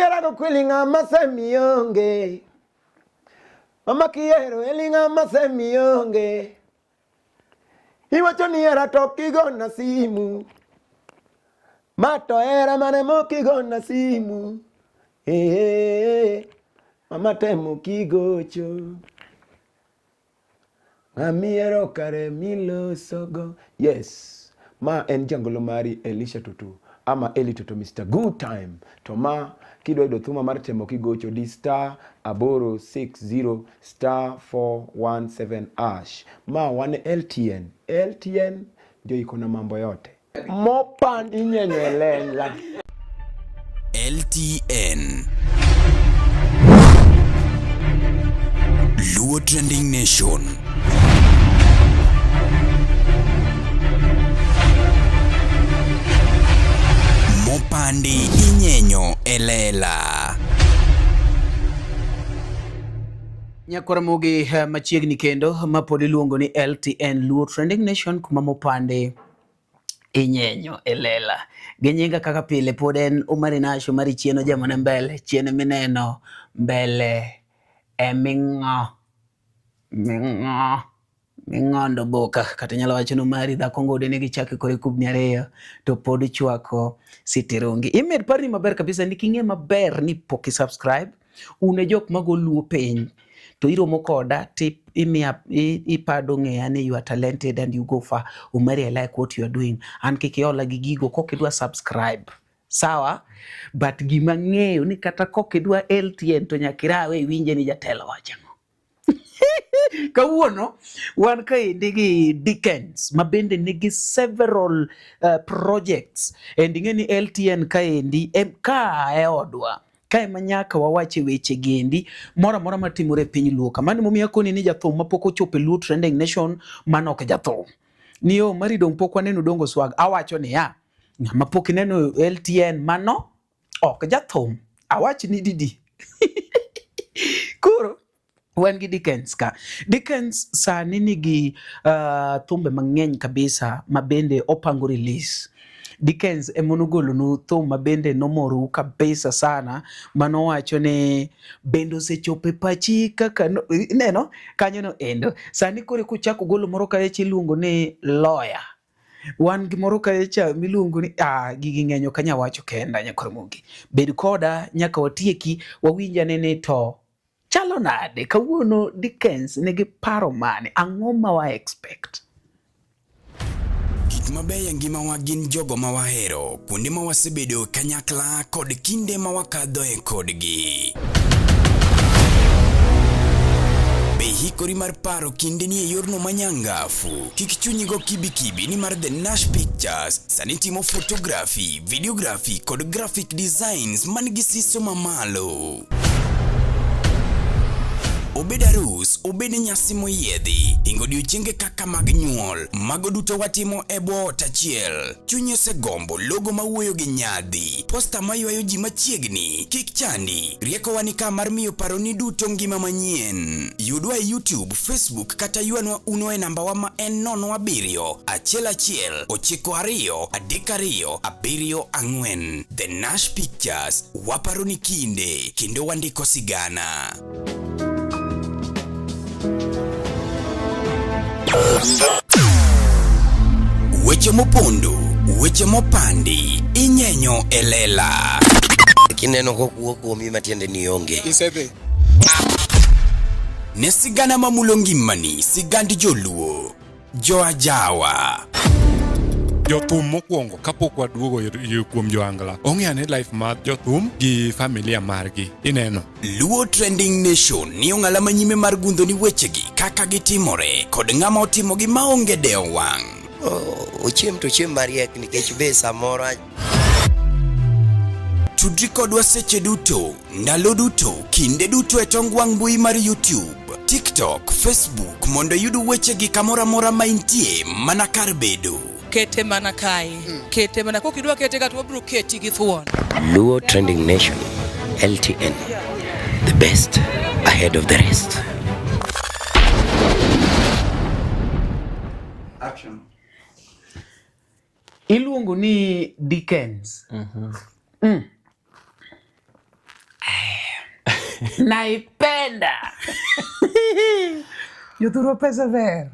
Miherago kweli ng'ama semionge. Mama kihero eli ng'ama semionge. Iwacho ni hera to ok igona simu. Ma to hera mane mok igona simu. Eh, mama temo kigocho. Ng'amihero kare milosogo. Yes, ma en jangolo mari Elisha Tutu ama Eli Toto Mr. Good Time. To ma kidwa yudo thuma mar temo kigocho di star 860 star 417 ash. Ma wan LTN. LTN ndio iko na mambo yote. Mopan inyenyo e lela. LTN Luo Trending Nation. Mopandi inyenyo e lela. Nyakwaramogi machiegni kendo ma pod iluongo ni LTN Luo Trending Nation kuma mopande inyenyo e lela. Gi nyinga kaka pile pod en Omari Nash, Omari chien ojamone mbele, chien mineno mbele eming'o ming'o ming'ondo boka kata inyalo wacho ni Omari dhako ngode ne gichako kore kubni ariyo to pod chwako sitirungi. Imed parni maber kabisa ni king'e maber ni pok i subscribe un e jok mago luo piny to iromo koda ti imiya ipado ng'eya ni you are talented and you go far. Omari, I like what you are doing. An kik iola gi gigo kok idwa subscribe. Sawa? But gima ng'eyo ni kata kok idwa LTN to nyaka irawe iwinje ni jatelo wacho ang'o. Kawuono wan kaendi gi Dickens ma bende nigi several projects and ing'e ni LTN kaendi ka e odwa kae ma nyaka wawache weche gendi moro amora matimore e piny Luo ka. Mano momiyo akoni ni jathum mapok ochopo e Luo Trending Nation mano ok jathum. Ni yo mari dong pok waneno Dongo Swag awacho niya ng'ama pok ineno LTN mano ok jathum awach ni didi. Koro wan gi Dickens ka. Dickens sani nigi thumbe mang'eny kabisa ma bende opango release. Dickens ema nogolonu thum ma bende nomorou kabisa sana manowacho ni bende osechopo e pachi kaka no, ineno kanyo no endo. Sani koro kuchako golo moro kaecha iluongo ni lawyer. Wan gi moro kaecha miluongo ni gigi ng'eny ok anyal wacho kenda nyakoramogi. Bed koda nyaka watieki wawinj ane ni to chalo nade kawuono Dickens nigi paro mane ang'o ma wa expect? Gik mabeyo e ngimawa gin jogo ma wahero, kuonde ma wasebedo kanyakla kod kinde ma wakadhoe kodgi. Be ihikori mar paro kindeni e yorno manyangafu? Kik chunyi go kibikibi nimar The Nash Pictures sani timo photography, videography kod graphic designs man gi siso mamalo. Obed arus, obed nyasi moyiedhi, hingo odiochienge kaka mag nyuol, mago duto watimo e bwo ot achiel. Chunyi osegombo logo mawuoyo gi nyadhi, posta maywayo ji machiegni, kik chandi, riekowa ni ka mar miyo paroni duto ngima manyien. Yudwa e YouTube, Facebook kata ywanwa uno e nambawa ma en 07 11 92 32 74. The Nash Pictures, waparo ni kinde kendo wandiko sigana. Weche mopondo, weche mopandi, inyenyo e lela. Kineno kokuo kuomi matiende ni onge. Isedhi. Ne sigana mamulo ngimani, sigand joluo. Joajawa. Jothum mokwongo kapok waduogo kuom joangla ong'e ane life mar jothum gi familia margi ineno. Luo Trending Nation ni ong'ala manyime mar gundho ni wechegi kaka gitimore kod ng'ama otimogi maonge dewo wang'. Ochiem to ochiem mariek nikech be samoro Tudri kodwa seche duto, ndalo duto, kinde duto e tong wang' mbui mar YouTube, TikTok, Facebook mondo iyud wechegi kamoro amora ma intie mana kar bedo. Kete mana kae. Kete mana kok idwa kete ka to wabiro keti gi thuon. Luo Trending Nation, LTN, the best ahead of the rest. Action. Iluongo ni Dickens. Naipenda. Jothurwa pesa ber.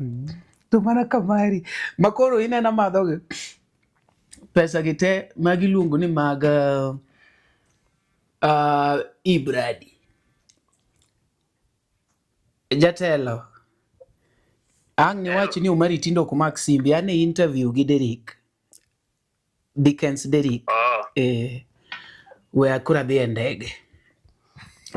To mana kamari. Makoro inena madhogi. Pesa gi te magi iluongo ni mag Ibradi. Jatelo. Ang' niwach ni Omari tinde ok mak simbi. An e interview gi Derrick. Dickens Derrick. Eh, we akoro adhi e ndege.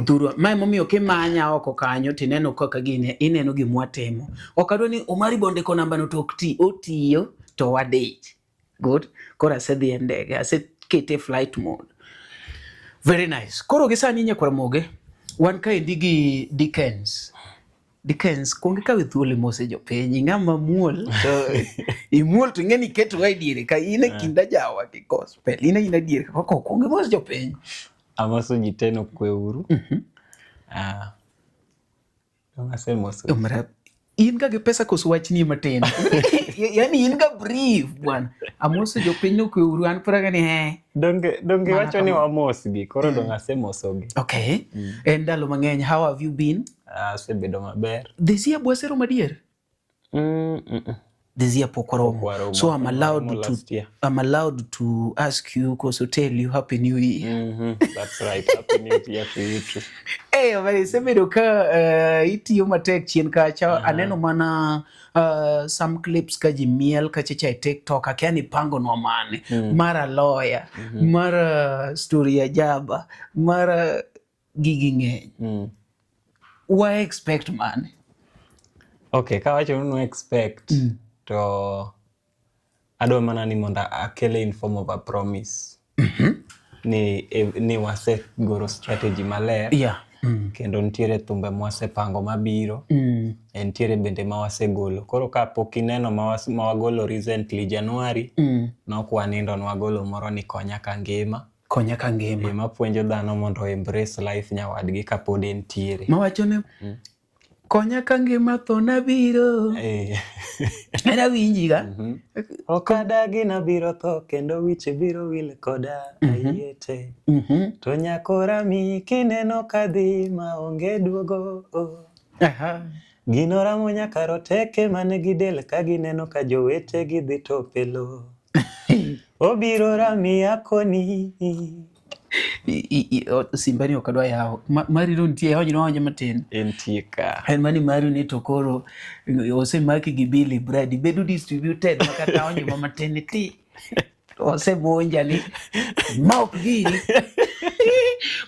Thurwa, mae momiyo kimanya oko kanyo tineno kaka gini ineno gima watimo. Ok adwa ni Omari bondiko namba no to ok ti, otiyo to wadich. Good. Koro asedhi e ndege, asekete flight mode. Very nice. Koro gi sani nyakwar Moge, wan kaendi gi Dickens. Dickens, kuong ikawe thuolo imose jopiny, ing'ama muol to imuol to ing'e ni iketowa e diere ka in e kind ajawa gi gospel, in aina diere ka koko kuong imos jopiny. Amoso ji te nokwe uru. Ah, asemoso. Omera, in ga gi pesa koso wachni matin? Yaani in ga brief bwana. Amoso jopiny nokwe uru, an paraga ni he. Donge donge Mana wacho ni kama. wamosgi, koro donge asemosogi. Okay. En ndalo mang'eny, how have you been? Asebedo maber. This year bwasero madier? This year pok waromo. Pok waromo. So I'm allowed Waromo to last year. I'm allowed to ask you koso tell you happy new year. That's right. Happy New Year to you too. Eh, hey, isebedo ka itiyo matek chien kacha. Aneno mana some clips ka ji miel kacha cha e TikTok akia ni pango nwa mane. Mara lawyer, mara story ya jaba, mara gigi ng'eny. Wa expect mane? Okay, kawacho ni expect to adwa mana ni mondo akele in form of a promise. Ni wasegoro strategy maler. Kendo nitiere thumbe mwasepango mabiro. E nitiere bende ma wasegolo. Koro ka pok ineno ma wagolo recently January, nok wanindo nwagolo moro ni Konya Ka Ngima. Konya Ka Ngima. E mapuonjo dhano mondo embrace life nyawadgi kapod entiere. Mawacho ni konya ka ngima tho nabiro. En awinji ga. Ok adagi nabiro tho kendo wich biro wil koda ayie te. To nyakora mi kineno kadhi maonge duogo. Gino ramo nyaka roteke mane gidel ka gineno ka jowetegi dhi tope lo. Obiro rami akoni. Simbani ok adwa yawo. Mari no nitie, yawo no matin. Entie ka. En mani mari ni to koro osemaki gi Billy Brady. Bedo distributed makata onyo ma matin ti. Osemonja ni ma ok gini.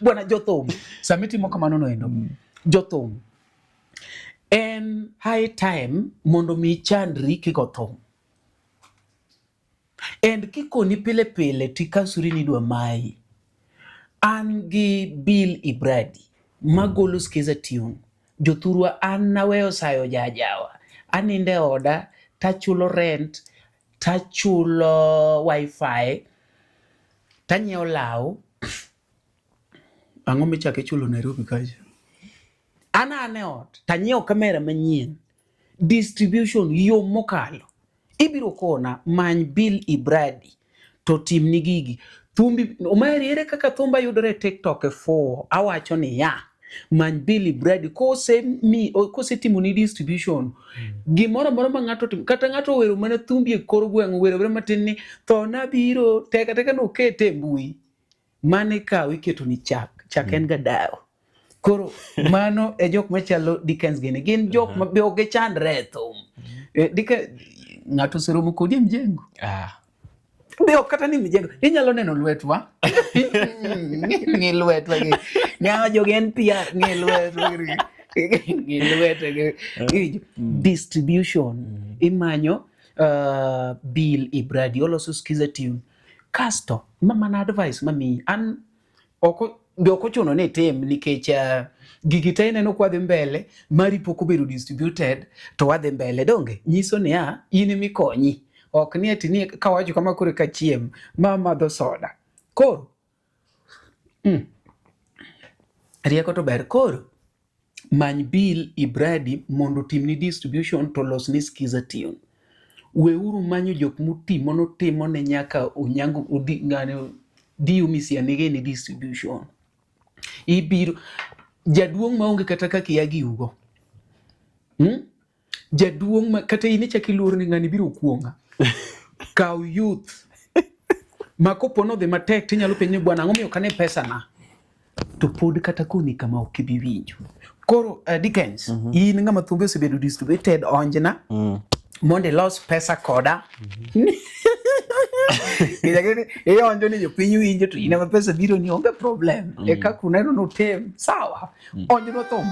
Bwana jothum, sama itimo kamano no endo. Jothum. En high time mondo mi chandri kigo thum. And kikoni pile pile tikasuri ni idwa mayi. An gi Bill Ibradi magolo Skiza tune. Jothurwa an naweyo sayo jajawa. Anindo e oda tachulo rent, tachulo wifi, tanyiewo law. Ang'o michako ichulo Nairobi kacha? An an e ot tanyiewo kamera manyien. Distribution yo mokalo. Ibiro kona many Bill Ibradi to timni gigi. Thumbi Omari ere kaka thumba yudore e TikTok e 4 awacho niya many Bill Ibradi kose mi kose timoni distribution gimoro amora ma ng'ato timo kata ng'ato owero mana thumbi e kor gweng' owero awera matin ni tho nabiro teka teka nokete e mbui mane ikawo iketo ni chak chak en ga dawa. Koro mano e jok machalo Dickens gini gin jok ma be ok gichandre e thum. Dickens ng'ato oseromo kodi e mjengo? Be ok kata ni mjengo inyalo neno lwetwa. Ng'i lwetwa gi. Ng'awa jogi en PR ng'i lwetwa gi. Ng'i lwetwa gi. Iwinjo? Distribution imanyo Bill Ibradi oloso Skiza tune. Kasto ma mana advice mamiyi an ok be ok ochuno ni itim nikech gigi te ineno kwa dhi mbele mari pok obedo distributed to wadhi mbele donge nyiso niya in emikonyi ok ni ati ni kawacho kama koro eka chiem ma madho soda koro rieko to ber koro many Bill Ibradi mondo otimni distribution to losni Skiza tune. Weuru manyo jok motimo notimo ne nyaka Onyango odi ng'ane Dio Misiani ni distribution. Ibiro Jaduong' maonge kata kaka ia gi ugo. Jaduong' ma kata in ichako iluor ni ng'ani biro kuong'a. Kaw youth ma kopo nodhi matek tinyalo penje ni bwana ang'o miyo ok ane pesa na? To pod kata koni kama ok ibi winjo. Koro Dickens, in ng'ama thumbe osebedo distributed onjna mondo ilos pesa koda. Nikech ionjo ni jopiny winjo to in ema pesa biro ni onge problem. E kaka uneno nutim, sawa. Onjnwa thum.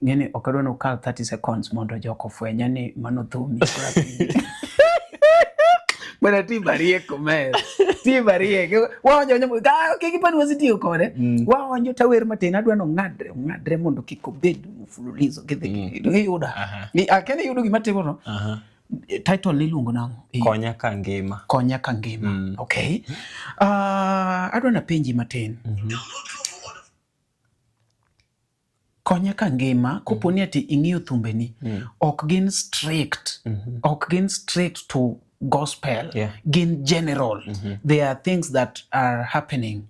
Ng'eni ok adwa ni ukal 30 seconds mondo jok ofwenya ni mano thumi. Bwana ti mariek omer. Ti mariek. Waonjo onjo ah okay gipani wasitiyo kode. Waonjo tawer matin adwa ni ong'adre ong'adre mondo kik obed mfululizo gidhi iyuda. Ni akene yudo gima timo no. Title ni iluongo nang'o? Konya ka ngima. Konya ka ngima. Okay. Adwa napenji matin. Konya ka ngima kopo ni ati ing'iyo thumbeni ok gin strict ok gin strict to gospel gin general. There are things that are happening.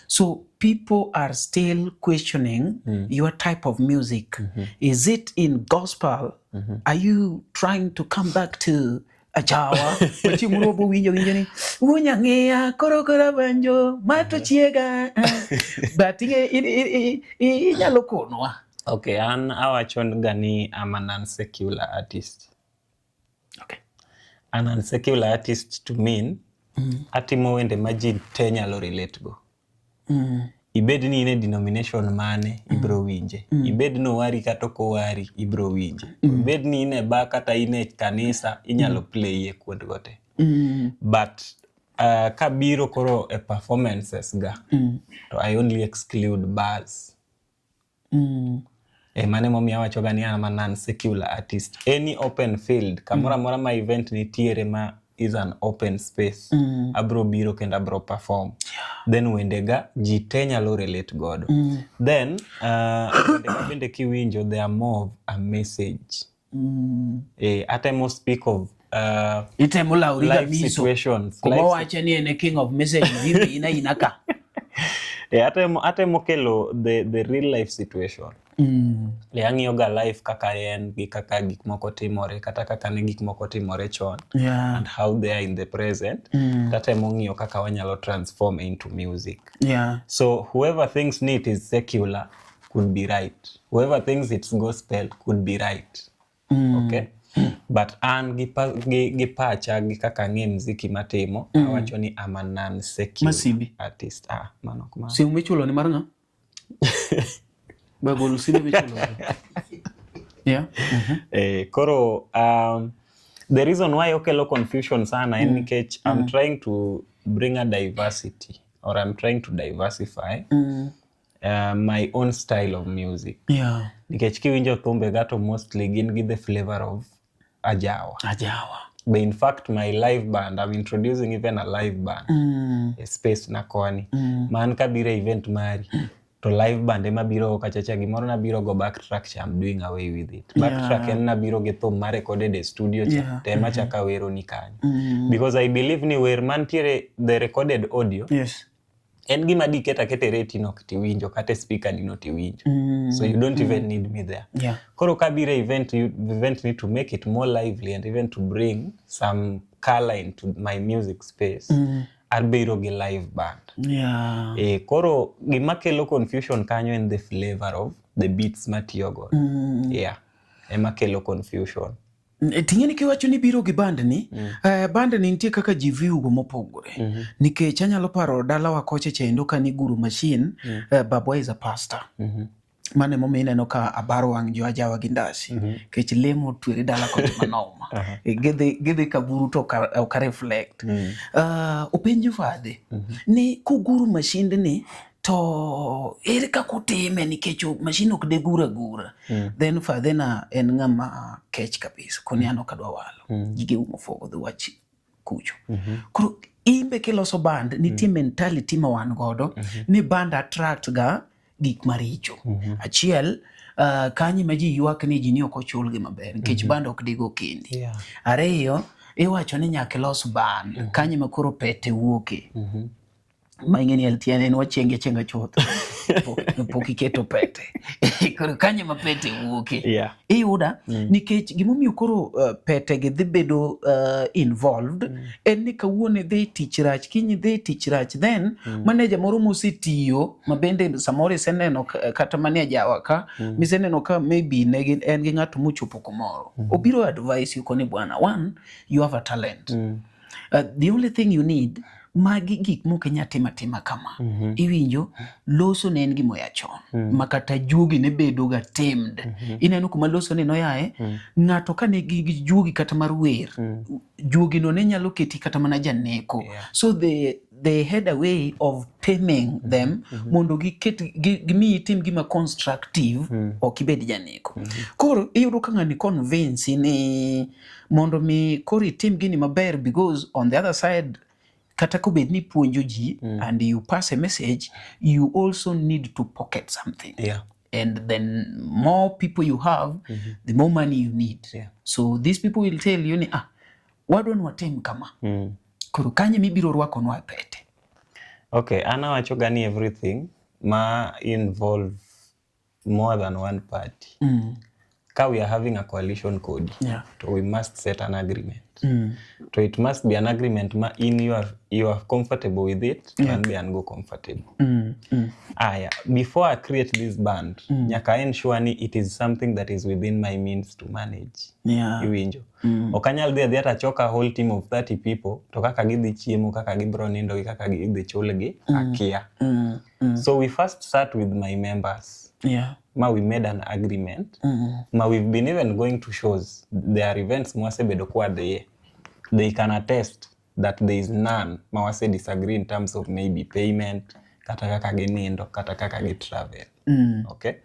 So people are still questioning your type of music. Is it in gospel? Are you trying to come back to ajawa? Wachi moro bo winjo winjo ni wunya ng'iya koro koro banjo mato chiega. But inyalo konwa. Okay, an awacho ga ni I'm a non-secular artist. Okay. A non-secular artist to mean atimo wende ma ji te nyalo relate go. Ibed ni in e denomination mane, ibro winje. Ibed ni owari kata ok owari, ibro winje. Ibed ni in e bar kata in e kanisa, inyalo play e kuondgo te. But kabiro koro e performances ga, to I only exclude bars. E mano emomiyo awacho ga ni an a non-secular artist. Any open field, kamoro amora ma event nitiere ma is an open space, abro biro kendo abro perform. Then wendega ji te nyalo relate godo. Then wendega bende kiwinjo they are more of a message. Atemo speak of Itemo lawri life ga miso. situations. Kuma Life wache ni en e king of message no ina ina ka. Atemo kelo the real life situation. Ang'iyo ga life kaka en gi kaka gik moko timore kata kaka ne gik moko timore chon and how they are in the present. Tatemo ng'iyo kaka wanyalo transform into music. So whoever thinks ni it is secular could be right. Whoever thinks it's gospel could be right. Okay? But an gi pacha gi kaka ang'e mziki matimo, awacho ni I'm a non-secular Masimbi. artist. Mano ok mano. Simu michulo ni mar ng'a? Bagol simu michulo. Yeah. Koro the reason why okelo confusion sana en nikech I'm trying to bring a diversity or I'm trying to diversify my own style of music. Nikech kiwinjo thumbe ga to mostly gin gi the flavor of ajawa. Ajawa. But in fact my live band, I'm introducing even a live band. A space na koni. Man kabiro event mari to live band ema biro kachacha gimoro nabiro go backtrack cha I'm doing away with it. Backtrack en nabiro gi thum ma recorded e studio cha to ema chaka wero ni kanyo. Because I believe ni wer mantiere the recorded audio. En gima diket akete reti no tiwinjo kata speaker ni no tiwinjo. So you don't even need me there. Koro kabiro event, you event need to make it more lively and even to bring some color into my music space. Abiro gi live band. Koro gima kelo confusion kanyo en the flavor of the beats matiyo godo. Ema kelo confusion. Ting'e ni kiwacho ni biro gi band ni, band ni nitie kaka ji view go mopogore. Nikech anyalo paro dalawa kocha chendo ka ni guru machine, babwa is a pastor. Mano emomiyo ineno ka abaro wang' jo ajawa gi ndasi. Nikech lemo twere dala kocha manoma. Gidhi ka buru to ok reflect. Openjo fadhe ni kuguru machine ni to ere kaka utime nikech machine ok de gura gura. Then fadhe na en ng'ama kech kabisa koni an ok adwa walo. Gige umo fogo dhi wach kucho. Koro imbe kiloso band nitie mentality ma wan godo ni band attract ga gik maricho. Achiel, kanyo ma ji ywak ni ji ni ok ochulgi maber nikech band ok digo kendi. Ariyo, iwacho ni nyaka ilos band kanyo ma koro pete wuoke. Ma ing'e ni LTN en wachenge achenga chuth. Pok iketo pete. Koro kanye ma pete wuoke. Iyuda nikech gimomiyo koro pete gi dhi bedo involved en ni kawuono idhi tich rach, kiny idhi tich rach, then manager moro mosetiyo ma bende samoro iseneno kata manie jawa ka miseneno ka maybe ne gin en gi ng'ato mochopo kumoro. Obiro advise you koni bwana, one, you have a talent. The only thing you need, magi gik mok inyal timo atima kama. Iwinjo, loso ne en gima oya chon. Ma kata juogi ne bedo ga tamed. Ineno kuma loso ni noyae, ng'ato ka ne gi juogi kata mar wer, juogi no ne nyalo keti kata mana janeko. So they had a way of taming them mondo giket gimiyi tim gima constructive, ok ibed janeko. Koro iyudo ka ng'ani convince ni mondo mi koro itim gini maber, because on the other side kata kobed ni puonjo ji and you pass a message, you also need to pocket something. And then more people you have, the more money you need. So these people will tell you ni wadwa ni watim kama. Koro kanye mibiro rwakonwa pete? Okay, an awacho ga ni everything ma involve more than one party. Ka we are having a coalition kodi, to we must set an agreement. To it must be an agreement ma in you are comfortable with it, and be an go comfortable. Aya, before I create this band, nyaka ensure ni it is something that is within my means to manage. Iwinjo? Ok anyal dhi adhiya tachoka whole team of 30 people, to kaka gidhi chiemo, kaka gibro nindo gi kaka gidhi chulgi, akia. So we first sat with my members. Ma we made an agreement. Ma we've been even going to shows. There are events mwasebedo kwadhiye. They can attest that there is none ma wase disagree in terms of maybe payment, kata kaka ginindo, kata kaka gi travel. Okay?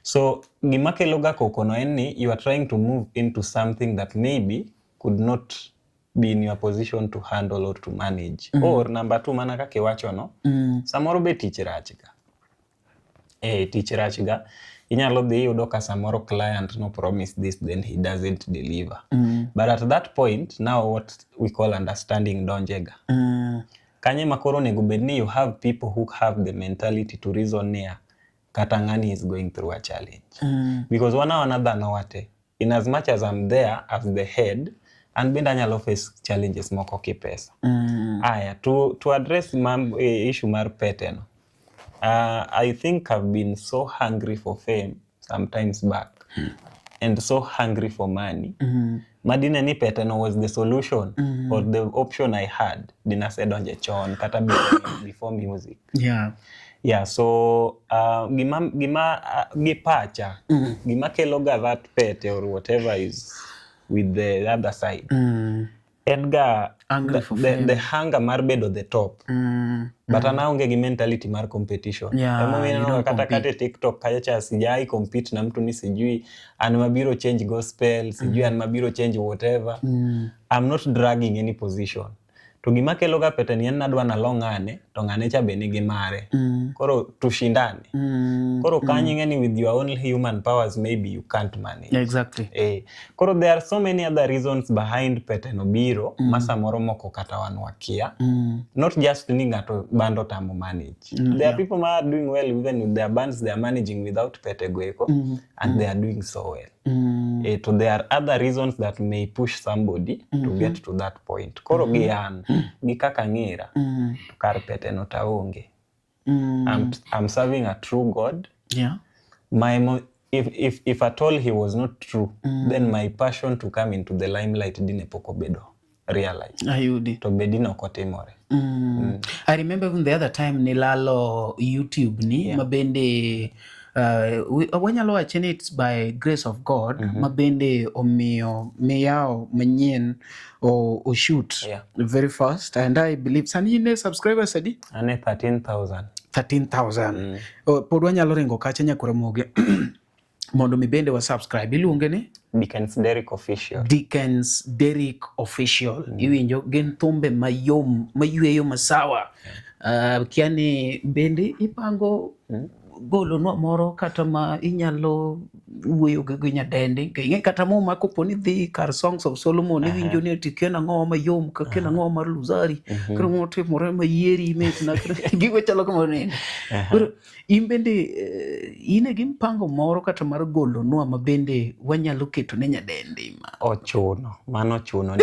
So gima kelo ga koko no en ni you are trying to move into something that maybe could not be in your position to handle or to manage. Or number two, mana kaka iwacho no, samoro be tich rach ga. Tich rach ga. Inyalo dhi iyudo ka samoro client no promise this, then he doesn't deliver. But at that point, now what we call understanding donjega. Kanye ma koro onego bed ni you have people who have the mentality to reason niya, kata ng'ani is going through a challenge. Because wan awana dhano wate. In as much as I'm there as the head, an bende anyalo face challenges moko ki pesa. Aya, to address issue mar pete no, I think I've been so hungry for fame sometimes back and so hungry for money. Madine ni pete no was the solution or the option I had. Dinasedonje chon kata before music. Yeah, so gima gi pacha, gima kelo ga that pete or whatever is with the other side. En ga Angry for fame. the hunger mar bedo the top. But an aonge gi mentality mar competition. Yeah, Emomiyo you ineno don't kata compete. kata e TikTok kacha cha sijai compete na mtu ni sijui an mabiro change gospel, sijui an mabiro change whatever. I'm not dragging any position. To gima kelo ga pete ni en nadwa nalo ng'ane, to ng'ane cha be nigi mare. Koro tushindane. Koro kanyo ing'e ni with your own human powers maybe you can't manage. Koro there are so many other reasons behind pete no biro, ma samoro moko kata wan wakia. Not just ni ng'ato band otamo manage. There are people who are doing well even with their bands, they are managing without pete go eko, and they are doing so well. To there are other reasons that may push somebody to get to that point. Koro gi an, gi kaka ng'era, to kar pete no taonge. I'm serving a true God. If at all he was not true, then my passion to come into the limelight dine pok obedo realized. Ayudi. To be dine ok otimore. I remember even the other time nilalo YouTube ni mabende wanyalo wacho ni it's by grace of God mabende omiyo miyawo manyien o shoot very fast, and I believe sani in e subscribers adi? Ane 13,000. 13,000. Oh, pod wanyalo ringo kacha nyakora mondo mi bende wa subscribe. Iluonge ni? Dickens Derrick Official. Dickens Derrick Official. Iwinjo gin thumbe mayom mayweyo masawa. Kia ni bende ipango golonwa moro kata ma inyalo wuoyo go gi nyadendi? Ing'e kata muma kopo ni dhi kar Songs of Solomon iwinjo ni ati ken ang'owa mayom ka ken ang'owa mar Luzari ken ang'owa timore mayieri mitna gigo chalo kamano nende. Koro in bende in e gi mpango moro kata mar golonwa ma bende wanyalo keto ne nyadendi ma Ochuno, mano ochuno.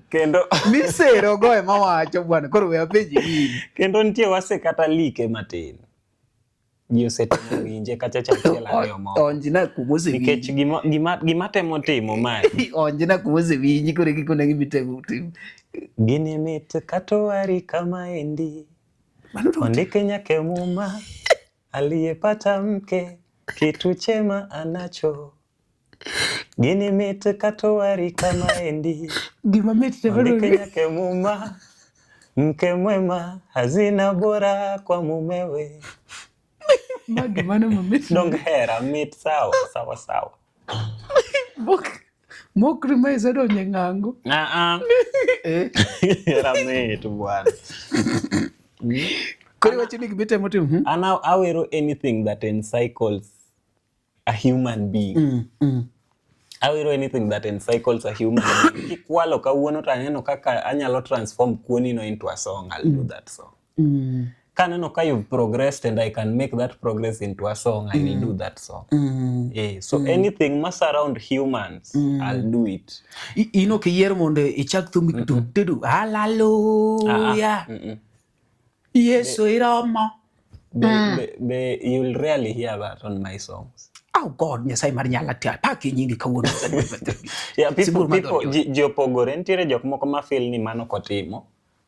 Kendo misero go ema wacho bwana koro we apenji gini. Kendo nitie wase kata like matin. Ji osetemo winje kata achiel ariyo moko. Onjna kuma osewinji. Nikech gima temo timo mae. Onjna kuma osewinji koro gikone gima itemo timo. Gini mit katowari kama endi. Ondike nyaka e muma. Aliyepata mke kitu chema anacho. Gini mit katowari kama endi. Gima mit te Ondike nyaka e muma. Mke mwema hazina bora kwa mumewe. Magi mano mamit. Dong hera mit sawa sawa sawa. Mokri ma isedonjo e ng'ango. Ah ah. Hera mit bwana. Koro iwacho ni gima itemo timo. An awero anything that encircles a human being. Awero anything that encircles a human being. Kikwalo kawuono to aneno kaka anyalo transform kuoni no into a song, I'll do that song. Kaneno ka you've progressed and I can make that progress into a song, I will do that song. Yeah, so anything must surround humans, I'll do it. In ok iyier mondo ichak thum tu hallelujah. Yesu iromo. Be, you'll rarely hear that on my songs. Oh God, Nyasaye mar nyala tia. Paki nyingi kawuono. Yeah, people, ji opogore. Nitiere jok moko ma feel ni mano kotimo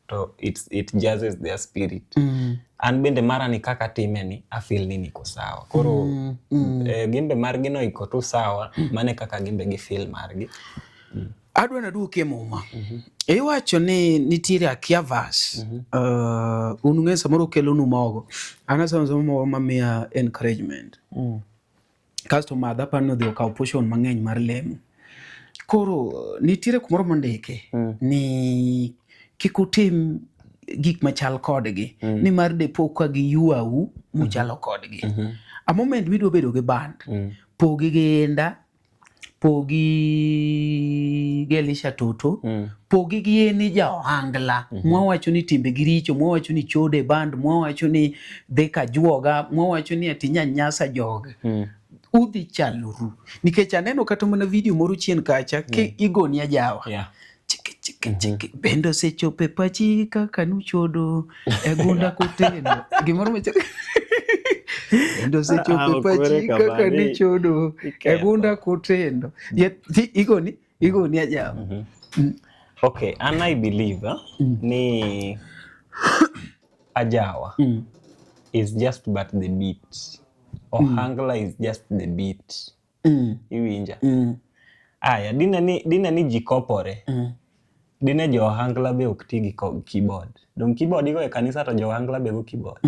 to it jazzes their spirit. An bende mara ni kaka time ni I feel ni niko sawa. Koro gimbe margi no iko tu sawa, mane kaka gimbe gi feel margi. Adwa naduoki e muma. Iwacho ni nitiere akia verse. Un ung'e samoro kelonu mogo. An asomo mogo mamiya encouragement. Kasto madha aparo ni odhi okawo portion mang'eny mar lemo. Koro nitiere kumoro mondike ni kik utim gik machal kodgi nimar depo ka giyuau muchalo kodgi. A moment midwa bedo gi band, pogi gi Inda, pogi gi Elisha Toto, pogi gi eni ja ohangla, mwawacho ni timbe gi richo, mwawacho ni chode band, mwawacho ni dhi ka juoga, mwawacho ni ati nyanyasa joga. Udhi chaloru. Nikech aneno kata mana video moro chien kacha, ki igoni ajawa. Chiki chiki chiki. Bende osechopo e pachi kaka nuchodo e gunda koteno. Gimoro macha. Bende osechopo e pachi kaka nuchodo e gunda koteno. Igoni ajawa. Okay, and I believe ni ajawa is just but the beat. Ohangla is just the beat. Iwinja. Aya, dine ni ji kopore. Dine jo ohangla be ok ti gi keyboard. Dong keyboard igo e kanisa to jo ohangla be go keyboard.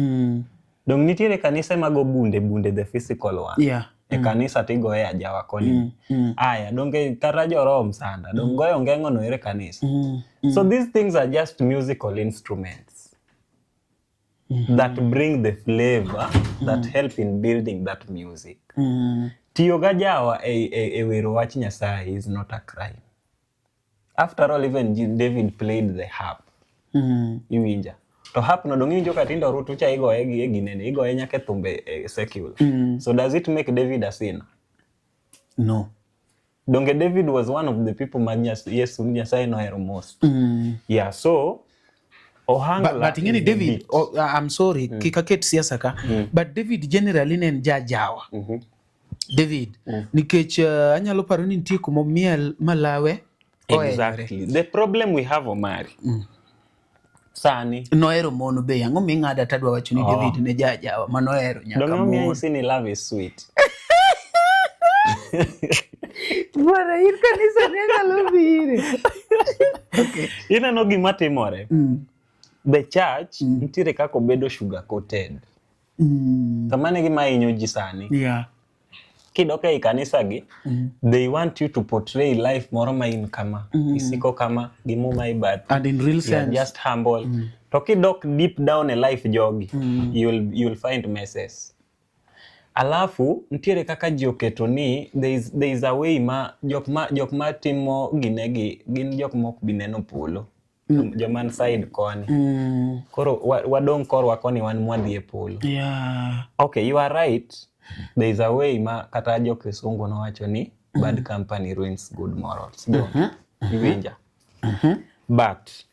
Dong nitiere kanise mago bunde bunde the physical one. E kanisa tigoye ajawa koni. Aya, donge kata jo Rome sanda, dong goyo ngeng'o no ere kanisa. So these things are just musical instruments that bring the flavor, that help in building that music. Tiyo ga jawa e wero wach Nyasaye is not a crime. After all, even David played the harp. Iwinja. To harp no dong iwinjo ka tindo orutu cha igoye gi e ginene, igoye nyaka e thumbe e secular. So does it make David a sinner? No. Donge David was one of the people ma Yesu Nyasaye nohero most. Yeah, so Ohangla But ing'e ni David, oh, I'm sorry, kik aket siasa ka, but David generally ne en jajawa. David, nikech anyalo paro ni nitie kuma miel malawe ohenyore. Exactly. The problem we have, Omari, sani. Nohero mon be, ang'o ming'ada tadwa wacho ni David ne jajawa manohero nyaka Donge omiyo mon. anyisi ni love is sweet. Bwana, in kanisa ne nyalo bire. Okay. Ineno gima timore. The church nitiere kaka obedo sugar coated. To mano e gima hinyo ji sani. Kidok ei kanisa gi, they want you to portray life moro ma in kama, isiko kama, gi muma e bathi. And in real You are sense. just humble. To kidok deep down e life jogi, you'll find messes. Alafu nitiere kaka ji oketo ni there is a way ma jok ma timo ginegi gin jok ma ok bi neno polo. Joma side koni. Koro wadong' korwa koni wan mwadhi e polo. Okay, you are right. There is a way ma kata jo kisungu nowacho ni bad company ruins good morals. Don't. Iwinja? But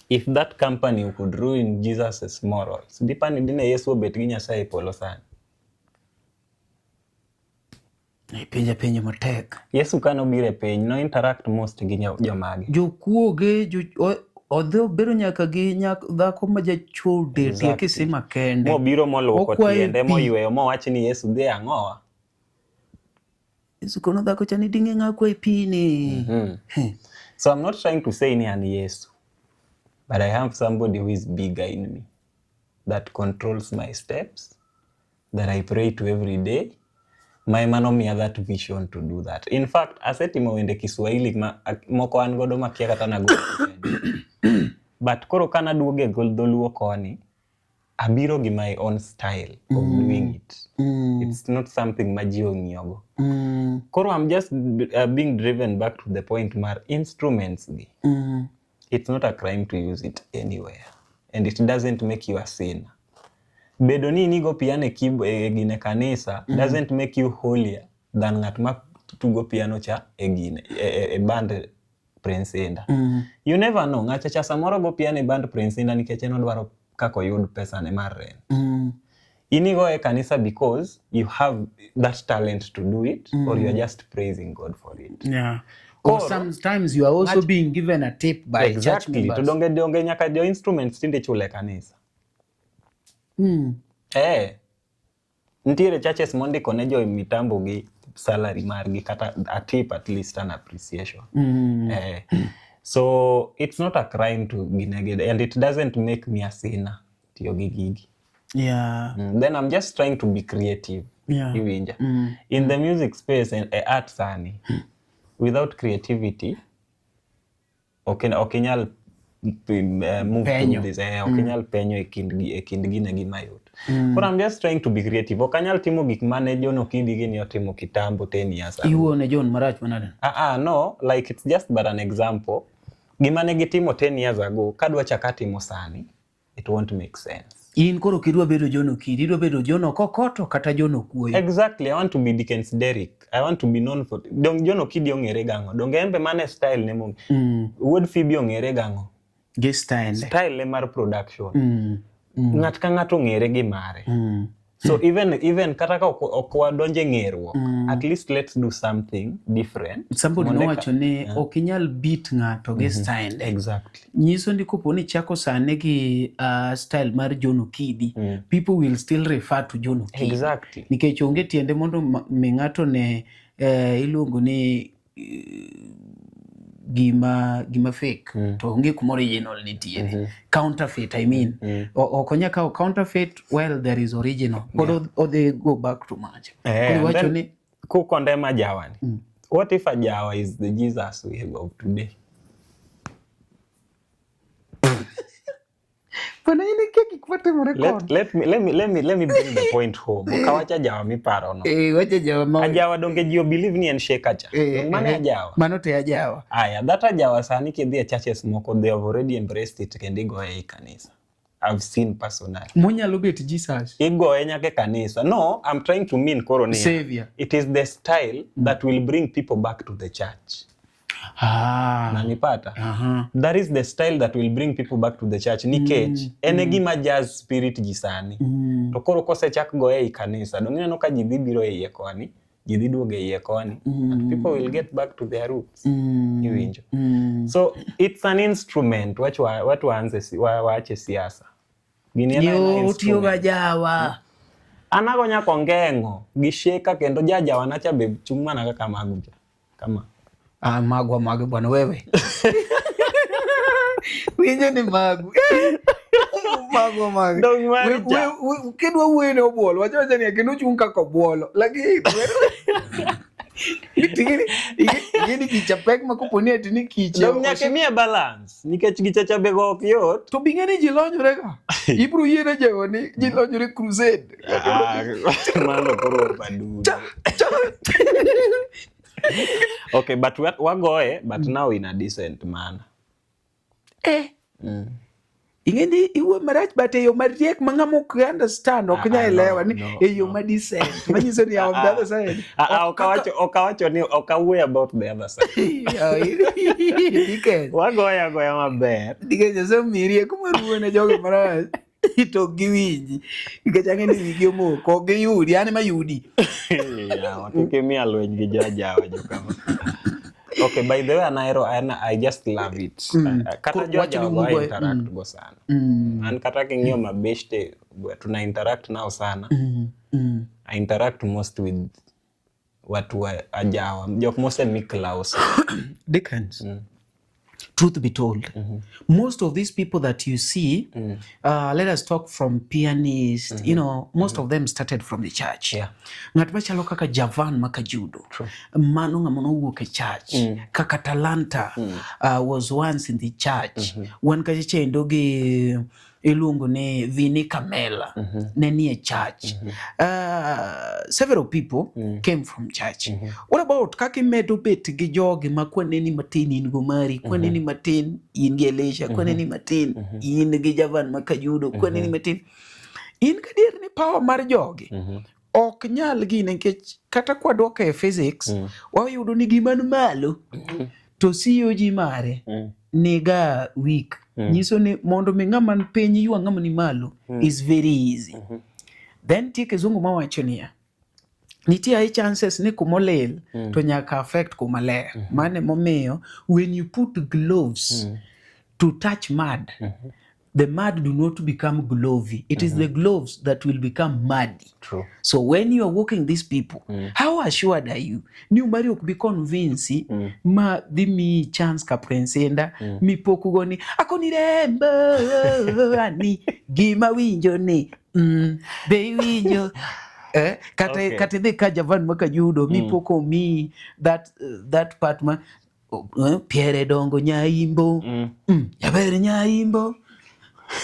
if that company could ruin Jesus's morals, dipani dine Yesu obet gi Nyasaye e polo sani. Ipenja penjo matek. Yesu ka nobiro e piny, no interact most gi jomage. Jokuoge odhi obedo nyaka gi dhako ma jachode tie kisima kende. Mobiro moluoko Okwaye tiende pi. Moyweyo mowach ni Yesu dhi ang'owa. Yesu kono dhako cha ni dinge ng'a kwayi pi ni. So I'm not trying to say ni an Yesu, but I have somebody who is bigger in me, that controls my steps, that I pray to every day. Ma ema nomiya that vision to do that. In fact, asetimo wende Kiswahili ma moko an godo makia kata nago. But koro kana duogo e dholuo koni, abiro gi my own style of doing it. It's not something ma ji ong'iyogo. Koro I'm just being driven back to the point mar instruments gi. It's not a crime to use it anywhere. And it doesn't make you a sinner. Bedo ni inigo piano e e gine kanisa doesn't make you holier than ng'at ma tugo piano cha e gine e band Prince Indah. You never know, ng'acha cha samoro go piano e band Prince Indah nikech en odwaro kaka oyud pesa ne mar rent. In igo e kanisa because you have that talent to do it or you are just praising God for it. Or sometimes you are also being given a tip by church To members. donge nyaka jo instruments tinde chule kanisa. Eh. Nitiere churches mondiko ne jo mitambo gi salary margi kata a tip, at least an appreciation. Eh. So it's not a crime to ginege and it doesn't make me a sinner tiyo gi gigi. Then I'm just trying to be creative. Iwinja. In the music space and art sani, without creativity, ok inyal move Penyo. through this. Ok inyal penyo e kind gine gi mayot. Koro I'm just trying to be creative. Ok anyal timo gik mane John Okindi gini otimo kitambo 10 years ago. Iwuone John marach manade? Ah, ah, no, like it's just but an example. Gima ne gitimo 10 years ago, kadwa chaka timo sani, it won't make sense. In koro ok idwa bedo John Okindi, idwa bedo John Okokoto kata John Okuoyo. Exactly, I want to be Dickens Derrick. I want to be known for. Dong John Okidi ong'ere gang'o? Donge en be mane style ne mong. Wuod Phoebe ong'ere gang'o? Gi style. Style ne mar production. Ng'at ka ng'ato ong'ere gi mare. So even kata ka ok wadonje ng'eruok, at least let's do something different. Somebody Mondo nowacho ni ok inyal beat ng'ato gi style. Nyiso ni kopo ni chako sani gi style mar John Okidi, people will still refer to John Okidi. Nikech onge tiende mondo mi ng'ato ne iluongo ni gima fake to onge kuma original nitiere. Counterfeit, I mean. Ok onya kawo counterfeit while there is original. Pod odhi go back to macha. Koro And iwacho then ni kukondema ajawa ni. What if ajawa is the Jesus we have of today? Bwana, in ikia gik matimore kod. Let me bring the point home. Ok awach ajawa miparo no. Wacho ajawa ma Ajawa donge ji believe ni en shaker cha. Donge mano ajawa. Mano te ajawa. Aya, that ajawa sani kidhi e churches moko, they have already embraced it kendo igoye ei kanisa. I've seen personally. Monyalo bet Jesus. Igoye nyaka e kanisa. No, I'm trying to mean koro niya. Savior. It is the style that will bring people back to the church. Nanipata? That is the style that will bring people back to the church nikech en e gima jazz spirit ji sani. To koro kosechak goye ei kanisa, dong ineno ka ji dhi biro e iye koni, ji dhi duogo e iye koni, and people will get back to their roots. Iwinjo? So it's an instrument. Wach waanze waache siasa. Gini en aena Yo otiyo instrument. ga jawa. An ago nyaka ongeng'o gi shaker kendo jajawana cha be chung' mana kaka magu cha. Kama. Ah, magwa magu bwana wewe. Winjo ni magu. Mago mag. Dong' mari cha. Kidwa wuoyo ne obuolo, wacho wacha ni kendo ochung' kaka obuolo. Lakini ing'eni kicha pek ma kopo ni ati ni kiche. Dong' nyaka imiye balance nikech gichacha be go ok yot. To bing'e ni ji lonyore ga. Ibro yiene jewo ni ji lonyore crusade. Ah, mano koro badudu. Okay, but wagoye but now in a decent manner. Eh. Ing'e ni iwuoyo marach but e yo mariek ma ng'ama ok understand ok nyal elewa ni e yo ma decent manyiso ni on the other side. Ah, ah, ok awacho ni ok awuoyo about the other side. Dickens. Wagoye agoya maber. Dickens Nyasaye omiyi rieko mar wuoyo ne jogo marach to ok giwinji nikech ang'e ni wigi omoko ok giyudi an ema yudi. Yawa, kik imiya lweny gi joajawa jokama. Okay, by the way, an ahero, an, I just love it. Kata Koro wach joajawa ni go I ugoye, interact go sana. An kata king'iyo mabeshte, tuna interact nao sana. I interact most with watu wa ajawa, jok mosemi close. Dickens. Truth be told, most of these people that you see, let us talk from pianist, you know, most of them started from the church. Yeah. Ng'at machalo kaka Javan Makajudo, mano ng'ama nowuok e church, kaka Talanta was once in the church. Wan kacha chendo gi iluongo ni Vini Kamela ne nie church. Several people came from church. What about kaka imedo bet gi jogi ma kwaneni matin in go mari, kwaneni matin in gi Elisha, kwaneni matin in gi Javan Makajudo, kwaneni matin in gadier ni power mar jogi ok nyal gine nikech kata kwadwoko e physics wayudo ni gima ni malo to COG mare niga weak. Nyiso ni mondo mi ng'ama ni piny ywa ng'ama ni malo is very easy. Then nitie kizungu mawacho niya, nitie high chances ni kumolil to nyaka affect kuma ler. Mano emomiyo when you put gloves to touch mud, the mud do not become glovy. It is the gloves that will become muddy. True. So when you are walking these people, how assured are you? Ni umari ok bi convince ma dhi miyi chance ka Prince Indah mipok go ni akoni rembo ani gima winjo ni be iwinjo kata kata idhi ka Javan Makajudo mipok omiyi that part ma Piere dongo nyaimbo jaber nyaimbo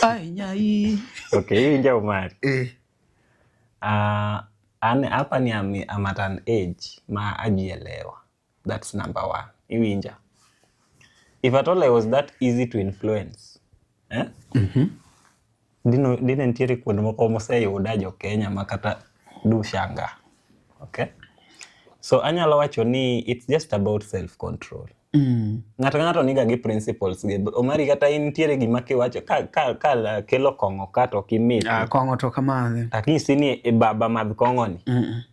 ai nyai. Okay, iwinjo Omari. An hapa ni I'm at an age ma ajielewa. That's number one. Iwinja. If at all I was that easy to influence, eh? Dine nitiere kuonde moko moseyuda jo Kenya ma kata dushanga. Okay? So anyalo wacho ni it's just about self control. Ng'ato ka ng'ato niga gi principles ge. Omari kata in nitiere gima kiwacho ka kelo kong'o ka to ok imit. Ah, kong'o to kamadhi. Aknyisi ni e baba madh kong'o ni.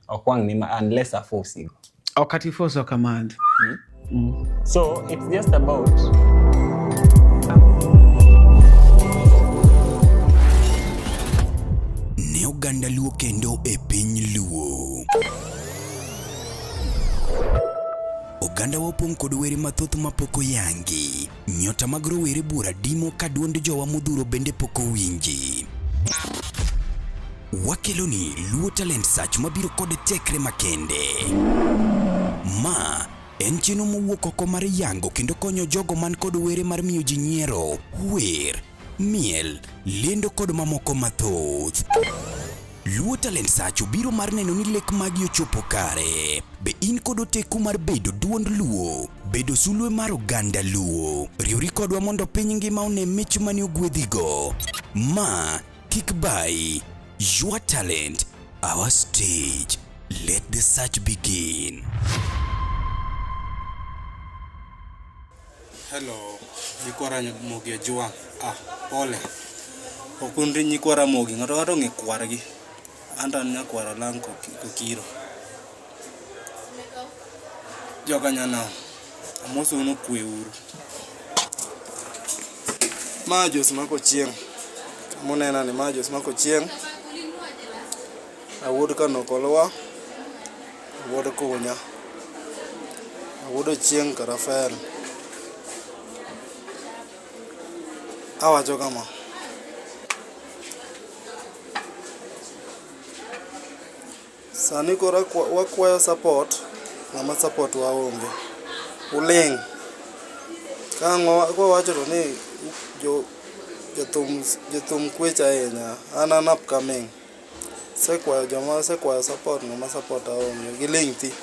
Ok wang' ni ma unless afosi go. Ok ati force ok amadh. So it's just about Ne oganda Luo kendo e piny Luo. Oganda wa opong' kod were mathoth mapok oyangi. Nyota mag rowere buora dimo ka duond jowa modhuro bende pok owinji. Wakelo ni Luo Talent Search mabiro kod tekre makende. Ma en chenro mowuok oko mar yango kendo konyo jogo man kod were mar miyo ji nyiero, wer, miel, lendo kod mamoko mathoth. Luo Talent Search obiro mar neno ni lek magi ochopo kare. Be in kod oteku mar bedo duond Luo, bedo sulwe mar oganda Luo? Riwri kodwa mondo piny ngima one mich mane ogwedhigo. Ma kik bayi. Your talent, our stage. Let the search begin. Hello, nyikwa Ramogi Ajwang'. Ah, pole. Ok un nyikwa Ramogi, ng'ato ng'ato ong'e kwargi. An to an nyakwar Alang' Kokiro. Joka nyanam, amosou ni okwe uru. Ma Jos Mark Ochieng'. Munena ni ma Jos Mark Ochieng'. Awuod Kanokolwa, awuod Kunya. Awuod Ochieng' Karafer. Awacho kama. Sani koro wakwayo support, ng'ama support wa onge. Uling'. Ka ang' wawacho to ni jo jothum jothum kwech ahinya. An an upcoming. Asekwayo joma asekwayo support ng'ama support a onge. Giling' thi.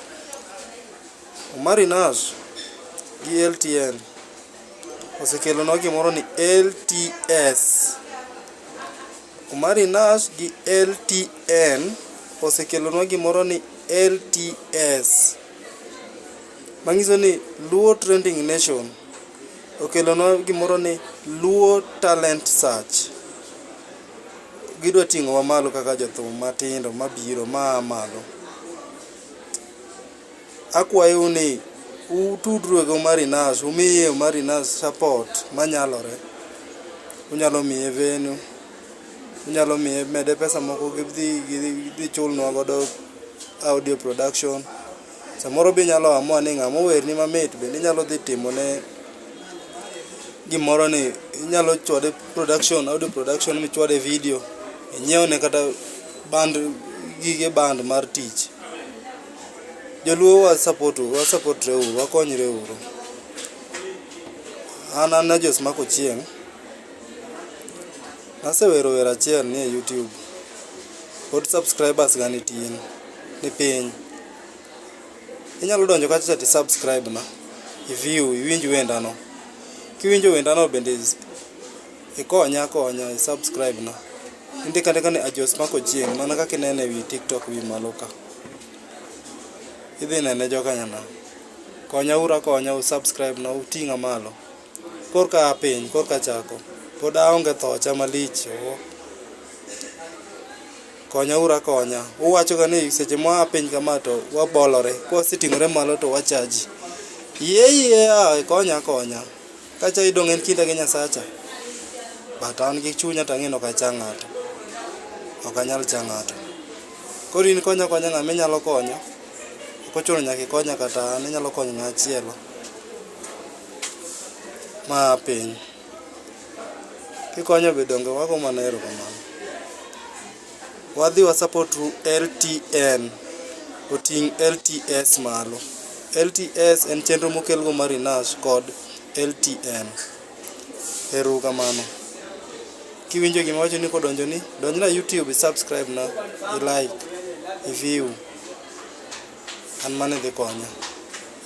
Omari Nash gi LTN osekelonwa gimoro ni LTS. Omari Nash gi LTN osekelonwa gimoro ni LTS. Manyiso ni Luo Trending Nation okelonwa gimoro ni Luo Talent Search. Gidwa ting'owa malo kaka jothum matindo mabiro maa malo. Akwayou ni utudru gi Omari Nash, umiye Omari Nash support manyalore. Unyalo miye venue, unyalo miye mede pesa moko gidhi gidhi chulnwa godo audio production. Samoro be inyalo amua ni ng'ama owerni mamit bende inyalo dhi timone gimoro ni inyalo chwade production, audio production michwade video, inyiewne kata band gige band mar tich. Joluo wa support wa support re uru, wakonyre uru. An an Ajos Mark Ochieng'. Nasewero wer achiel ni e YouTube. Pod subscribers ga ni tin, ni piny. Inyalo donjo kacha cha ti subscribe na, i view, iwinj wenda no. Kiwinjo wenda no bende ikonya akonya, i subscribe na. Indiko andika ni Ajos Mark Ochieng' mana kaka inene ewi TikTok wi malo ka. Idhi nene joka nyanam. Konya uru akonya u subscribe na uting'a malo. Korka aa piny, korka achako. Pod aonge thocha malich. Oh. Konya uru akonya. Uwacho ga ni seche mwa piny kama to wabolore. Kwaseting'ore malo to wachaji. Yie yie a ikonya akonya. Kacha idong' en kinda gi Nyasacha. But an gi chunya to ang'e ni ok acha ng'ato. Ok anyal cha ng'ato. Koro in konya akonya ng'ama inyalo konyo. Ok ochuno nyaka ikonya kata an, inyalo konyo ng'ama chielo. Ma piny. Kikonyo be donge wago mana erokamano. Wadhi wa support LTN oting' LTS malo. LTS en chenro mokelgo mar Inash kod LTN. Ero uru kamano. Kiwinjo gima awacho ni kodonjoni, donjna YouTube i subscribe na, i like, i view. An mano idhi konya.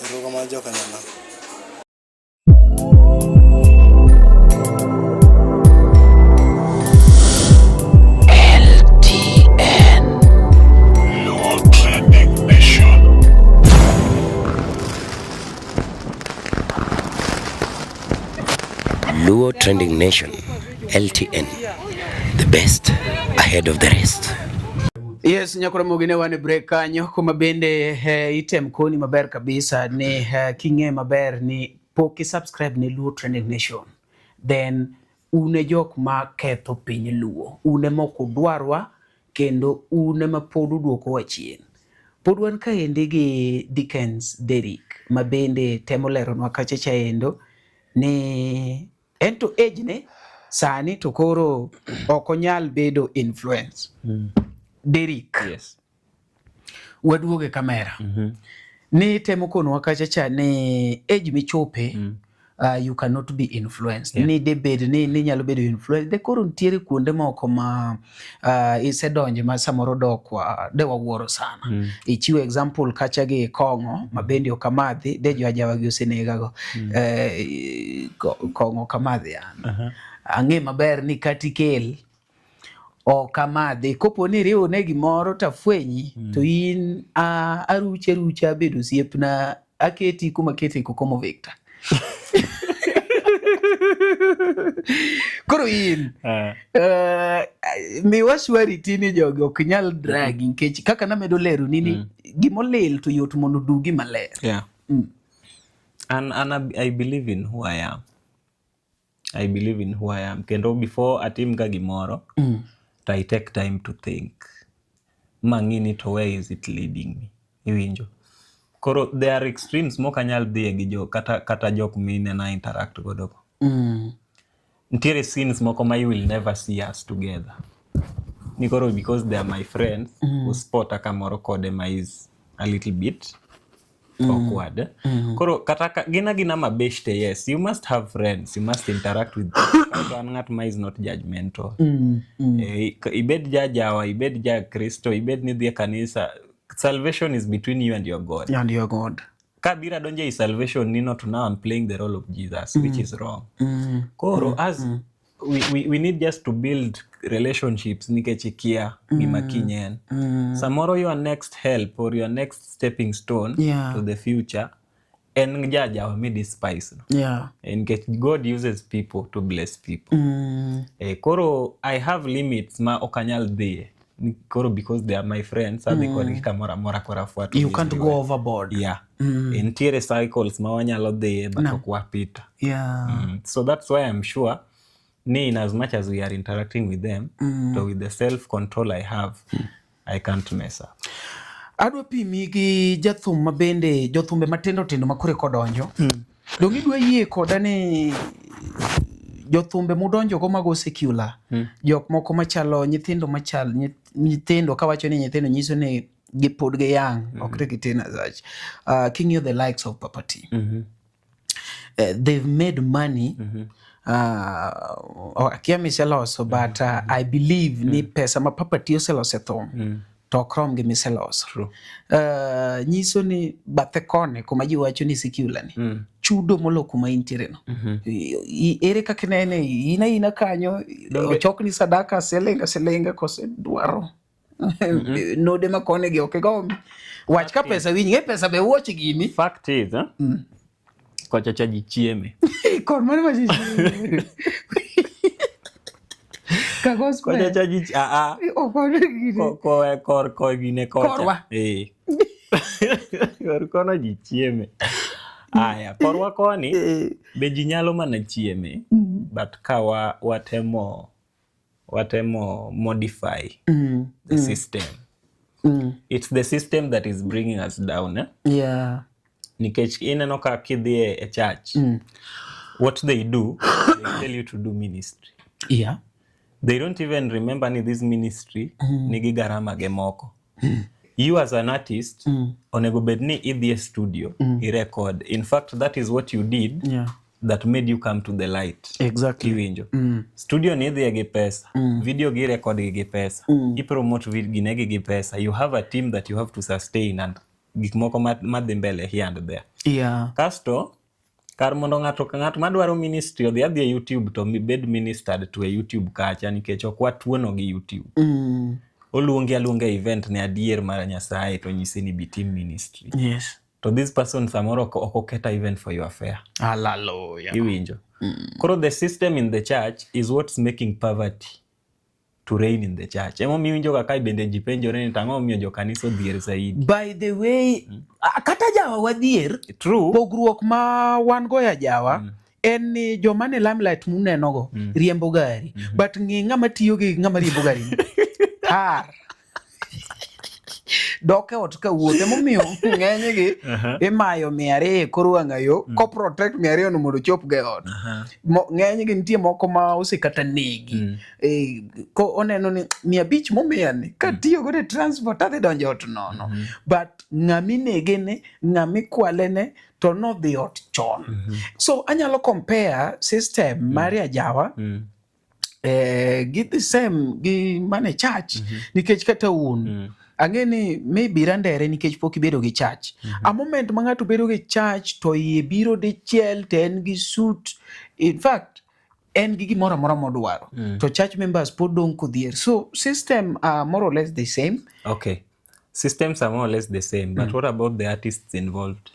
Ero uru kamano joka nyanam. Luo Trending Nation, LTN, the best ahead of the rest. Yes, Nyakoramogi ne wan e break kanyo kuma bende eh, item koni maber kabisa ni eh, king'e maber ni pok i subscribe ne Luo Trending Nation then un e jok ma ketho piny Luo, un ema ok udwarwa kendo un ema pod uduokowa chien. Pod wan kaendi gi Dickens Derrick ma bende temo leronwa kacha chaendo ni en to age ne sani to koro ok onyal bedo influence. Derrick. Yes. Waduogo e kamera. Ni temo konowa kacha cha ni age michope you cannot be influenced. Yeah. Ni de bed ni ni nyalo bedo influenced. De koro nitiere kuonde moko ma isedonje ma samoro dokwa de wawuoro sana. Ichiwo example kacha gi kong'o ma bende ok amadhi de jo ajawa gi osenegago. Kong'o ok amadhi an. Ang'e maber ni kata ikel ok amadhi. Kopo ni iriwone gimoro to afwenyi to in aruchi arucha abedo osiepna aketi kuma akete Kokomo Victor. Koro in miwa surety ni jogi ok nyal dragi nikech kaka namedo lero ni ni gimolil to yot mondo odugi maler. Yeah. And I believe in who I am. I believe in who I am. Kendo before atim ga gimoro, to I take time to think. Mang'i ni to where is it leading me? Iwinjo? Koro there are extremes mok anyal dhiye gi jo kata jok minena interact godo go. Nitiere scenes moko ma you will never see us together. Ni koro because they are my friends, mm. uspota kamoro kode ma is a little bit awkward. Koro kata ka, gin agina mabeshte, yes, you must have friends, you must interact with people. Kaeto an ng'at ma is not judgmental. Eh, ibed ja jawa, ibed ja Kristo, ibed ni idhi e kanisa, salvation is between you and your God. And your God. Ka bira donjo ei salvation ni no to now I'm playing the role of Jesus, which is wrong. Koro as we need just to build relationships nikech ikia gima kiny en. Samoro your next help or your next stepping stone to the future en jajawa mi despise no. Nikech God uses people to bless people. Eh, koro I have limits ma ok anyal dhiye. Koro because they are my friends, adhi kodgi kamoro amora koro afuato You can't everywhere. go overboard. Yeah. Nitiere cycles ma wanyalo dhiye but ok wapita. So that's why I'm sure ni in as much as we are interacting with them, so with the self control I have, I can't mess up. Adwa pimi gi jathum ma bende jothumbe matindo tindo ma kore kodonjo. Donge idwa yie koda ni jothumbe mudonjo go mago secular, jok moko machalo nyithindo machal nyithindo kawacho ni nyithindo nyiso ni gipod giyang, ok ni gitin as such. King'iyo the likes of Papa T. They've made money. Akia miseloso, but I believe ni pesa ma Papa T oseloso e thum to ok rom gi miseloso. Nyiso ni bathe koni kuma ji wacho ni secular ni chudo molo kuma intiere no. Ere kaka inene in aina kanyo ochokni sadaka siling siling kose dwaro node ma koni gi ok igombi. Wach ka pesa winj ng'e pesa be wuoch gini. Fact is, eh? Kocha cha ji chieme. Kor mane ma ji chieme. Ka gospel. Kocha cha ji a a. Oh, Ko kor ko gine kocha. Korwa. Eh. Kor kono ji chieme. Aya, korwa koni be ji nyalo mana chieme, but ka wa watemo modify the system. It's the system that is bringing us down, eh? Yeah. Nikech ineno ka kidhi e church, what they do, they tell you to do ministry. Yeah. They don't even remember ni this ministry nigi garama ge moko. You as an artist, onego bed ni idhi e studio, i record. In fact, that is what you did that made you come to the light. Exactly. Iwinjo. Studio ni idhiye gi pesa, video gi record gi gi pesa, i promote gine gi gi pesa. You have a team that you have to sustain and gik moko madhi mbele here and there. Yeah. Kasto, kar mondo ng'ato ka ng'at madwaro ministry odhi adhi e YouTube to bed ministered to e YouTube kacha nikech ok watuono gi YouTube. Oluongi aluonga e event ne adier mar Nyasaye to nyisi ni bi tim ministry. Yes. To this person samoro ok oketa even for your affair. Hallelujah. Iwinjo. Koro the system in the church is what's making poverty to reign in the church. Emomiyo iwinjo ka kae bende ji penjore ni to ang'o momiyo jokanisa odhier zaidi. By the way, kata jawa wadhier, True. Pogruok ma wan go ya jawa en ni joma ne limelight munenogo riembo gari, but ng'i ng'ama tiyo gi ng'ama riembo gari ni. Tar. Dok e ot ka wuoth emomiyo ng'enygi imayo 200 kor wang'a yo ko protect 200 no mondo ochop go e ot. Ng'enygi nitie moko ma osekata negi. Ko oneno ni 500 momiya ni katiyo godo e transport adhi donjo e ot nono. But ng'ama inege ne, ng'ama ikwale ne to nodhi ot chon. So anyalo compare system mar ajawa gi the same gi mane church nikech kata un ang'e ni maybe randere nikech pok ibedo gi church. A moment ma ng'ato bedo gi church to iye biro dichiel to en gi suit, in fact en gi gimoro amora modwaro to church members pod dong' kodhier. So system are more or less the same. Okay. Systems are more or less the same, but what about the artists involved?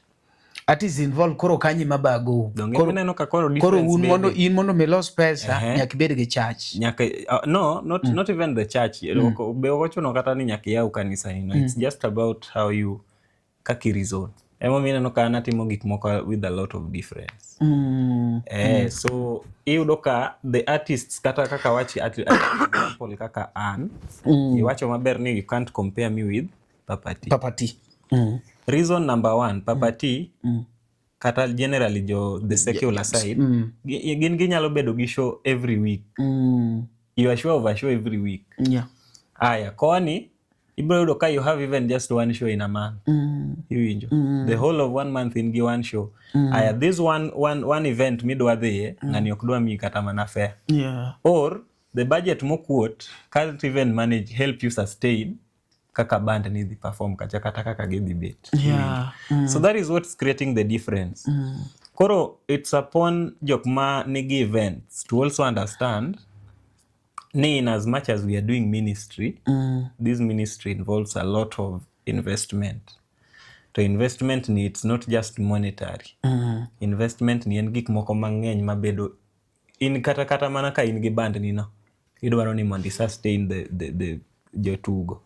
Artists involved koro kanyi mabago. Donge Koro, ineno ka koro koro difference un mondo bede. in mondo milos pesa nyaka ibed gi church. Nyaka no, not even the church. Be ok ochuno kata ni nyaka iyaw kanisa ni. No, it's just about how you kaka i reason. Emomiyo ineno ka an atimo gik moko with a lot of difference. So iyudo ka the artists kata kaka wachi at example kaka an, iwacho maber ni you can't compare me with Papa T. Papa T. Reason number one, Papa T kata generally jo the secular side, gin ginyalo bedo gi show every week. You are sure of a show every week. Yeah. Aya, koni ibiro yudo ka you have even just one show in a month. Iwinjo? The whole of one month in gi one show. Aya, this one event midwa dhiye, ng'ani ok dwa miyi kata mana fare. Or the budget mokuot can't even manage help you sustain kaka band ni dhi perform kacha kata kaka gidhi bet. So that is what's creating the difference. Koro it's upon jok ma nigi events to also understand ni in as much as we are doing ministry, this ministry involves a lot of investment. To investment ni it's not just monetary. Investment ni en gik moko mang'eny mabedo in kata mana ka in gi band ni no, idwaro ni mondo i sustain the jotugo.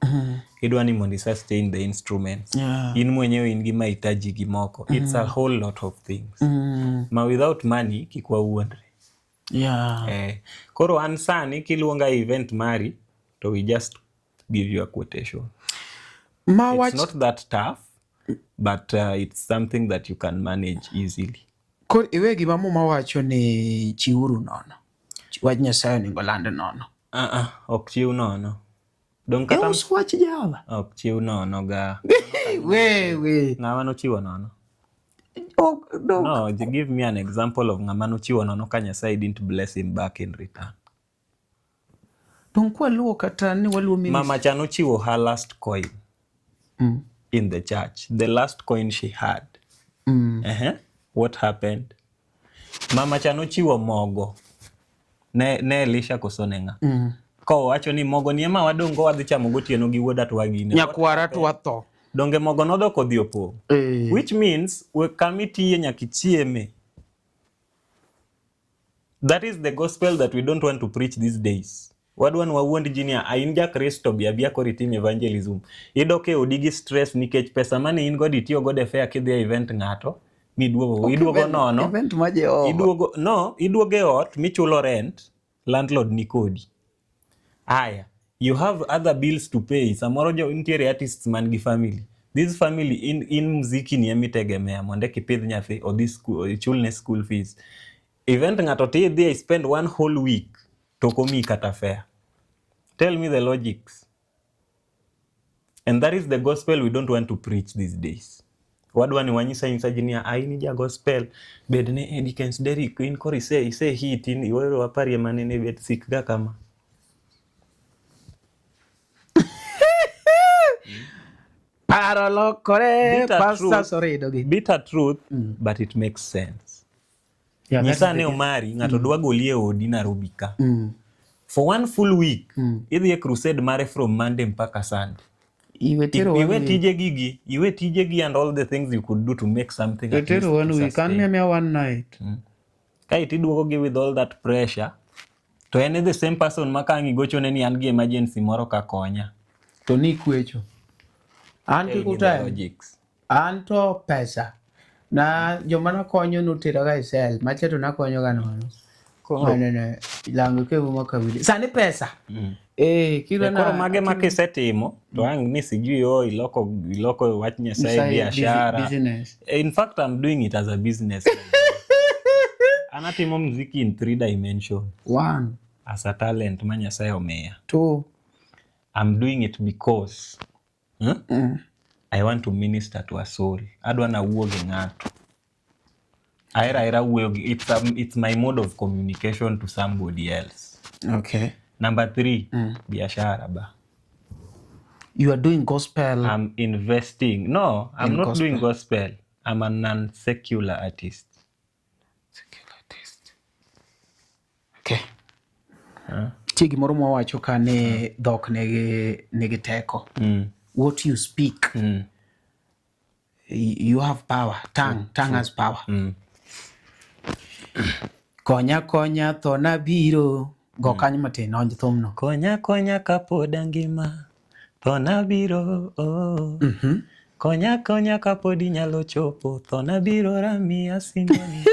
Idwa ni mondo i sustain the instruments. In mwenyewe in gi mahitaji gi moko. It's a whole lot of things. Ma without money kik wawuondre. Eh, koro an sani kiluonga e event mari to we just give you a quotation. Ma It's wach not that tough, but it's something that you can manage easily. Koro iwe gima Muma wacho ni chiwuru nono. Wach Nyasaye onego land nono. Ok chiw nono. Dong kata Iuso wach Jehova. Ok chiw nono ga. Wewe. Ng'ama nochiwo nono? Ok, no. No, give me an example of ng'ama nochiwo nono ka Nyasaye didn't bless him back in return. Dong kwaluwo kata ni waluwo ministry. Mama cha nochiwo her last coin in the church. The last coin she had. What happened? Mama cha nochiwo mogo ne Elisha koso ne ng'a? Kowacho ni mogo ni ema wadong' go wadhi chamo gotieno gi wuoda to wagine. Nyakwara to watho. Donge mogo nodok odhi opong'. Which means we kamitiye nyaka ichieme. That is the gospel that we don't want to preach these days. Wadwa ni wawuond ji ni a in ja Kristo bi abia koro itim evangelism. Idok e odi gi stress nikech pesa mane in godo itiyo godo e fare kidhi e event ng'ato miduogo iduogo nono. Event ma Jehova. Iduogo no, iduogo e ot michulo rent, landlord ni kodi. Aya, you have other bills to pay. Samoro jo nitiere artists man gi family. This family in mziki ni emitegemea mondo eka ipidh nyathi odhi school, ichulne school fees. Event ng'ato to idhi spend one whole week to ok omiyi kata fare. Tell me the logics. And that is the gospel we don't want to preach these days. Wadwa ni wanyisa nyisa ji niya, "Ah, in ja gospel, bed ni Dickens Derrick, in koro ise hit, in iwero waparie manene bet sik ga kama." Paro lokore, Bitter pastor truth, sorry dogi. Bitter truth, but it makes sense. Yeah, Nyisa that's ne the- Omari, ng'ato dwa goli e odi Nairobi ka. For one full week, idhi e crusade mare from Monday mpaka Sunday. Iwe tero one Iwe week. tije gigi, iwe tije gi and all the things you could do to make something at Iwe tero least one to week. An sustain. miya miya one night. Kae to iduogo gi with all that pressure, to en the same person ma ka ang' igochone ni an gi emergency moro ka konya. To ni kwecho. An Tell kik me the utem. logics. An to pesa. Na joma nakonyo notera ga e cell. Macha to nakonyo ga nono. Ne lango ke uma kawili. Sani pesa. Eh, kiro na Koro mage ma kisetimo to ang' ni sijui oh iloko wach Nyasaye Nyasaye biashara. business. In fact, I'm doing it as a business. An atimo mziki in three dimension. One, As a talent ma Nyasaye omiya. two. I'm doing it because I want to minister to a soul. Adwa nawuo gi ng'ato. Ahero ahera wuoyo gi it's my mode of communication to somebody else. Okay. Number three, biashara ba. You are doing gospel. I'm investing. No, I'm In not gospel. doing gospel. I'm a non-secular artist. Secular artist. Okay. Nitie gimoro mwawacho ka ni dhok nigi teko. What you speak, you have power. Tongue has power. Konya konya thona biro. Go kanyo matin, onj thumno. Konya konya kapod angima, thona biro. Oh. Konya konya kapod inyalo chopo, thona biro rami asingoni.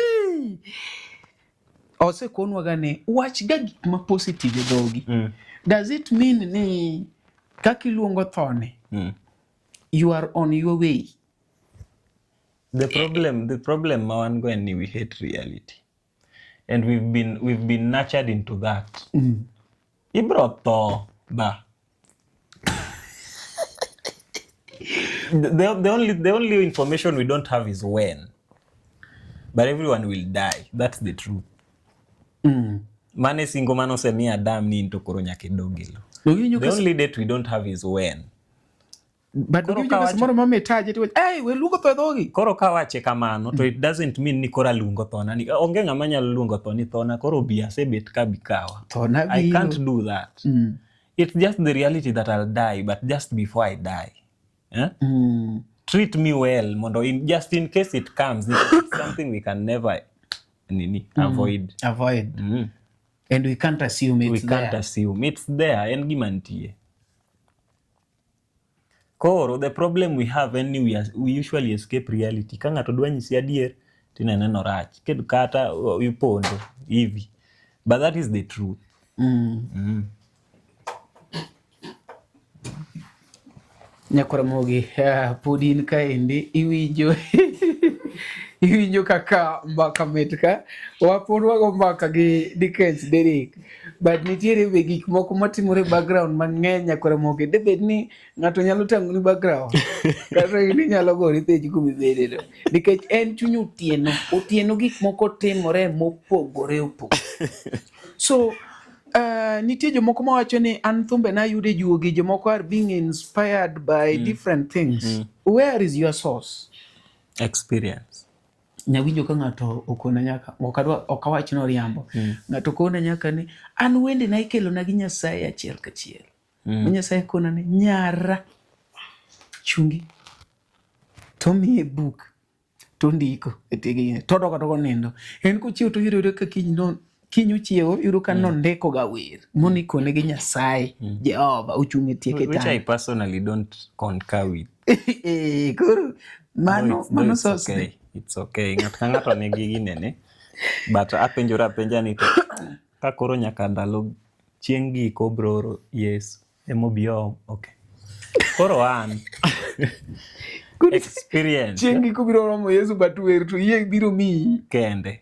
Osekonwa ga ni wach ga gik ma positive e dhogi. Does it mean ni kaka iluongo thoni, you are on your way? The problem ma wan go en ni we hate reality. And we've been nurtured into that. Ibro tho ba. The only information we don't have is when. But everyone will die. That's the truth. Mane singo mane osemi Adam ni in to koro nyaka idog e lowo. Donge The only date we don't have is when. But Koro donge iwinjo ka kawacho- samoro mama itaje to iwacho, "Ei, we luongo tho e dhogi." Koro kawache kamano to it doesn't mean ni koro aluongo thona ni onge ng'ama nyalo luongo tho ni thona koro bi asebet ka bi kawa. Thona I biro. can't do that. It's just the reality that I'll die, but just before I die. Eh? Treat me well mondo in, just in case it comes it's something we can never nini avoid. Avoid. And we can't assume it's We can't there. assume it's there en gima nitie. Koro the problem we have en ni we usually escape reality. Ka ng'ato dwa nyisi adier tinene norach. Kendo kata ipondo hivi. But that is the truth. Nyakwaramogi, pod in kaendi iwinjo iwinjo kaka mbaka mit ka wapod wago mbaka gi Dickens Derrick but nitiere be gik moko matimore background mang'eny Nyakwaramogi debed ni ng'ato nyalo tang'oni background kata in inyalo gori penj kumibede no nikech en chuny otieno otieno gik moko timore mopogore opogore so nitie jomoko mawacho ni an thumbe nayudo e juogi jomoko are being inspired by different things where is your source Experience. Nyawinjo ka ng'ato okona nyaka ok adwa ok awach ni oriambo ng'ato okona nyaka ni an wende na ikelona gi Nyasaye achiel kachiel mm. Nyasaye kona ni nyara chungi to miye buk to ndiko e tie gine to odok adoka nindo en kochiewo to yudo yudo ka kiny no kiny ochiewo yudo ka nondiko ga wer monikone gi Nyasaye Jehova ochung' e tie Which I kitanda personally don't concur with. Eh, koro Though mano it's, though mano it's source ne okay. It's okay. Ng'ato ka ng'ato nigi ginene. But apenjora apenja ni to ka koro nyaka ndalo chieng' giko bro oro Yesu emobi oom. Okay. Koro an Koro experience chieng' giko biro romo Yesu but wer to yie biro miyi kende.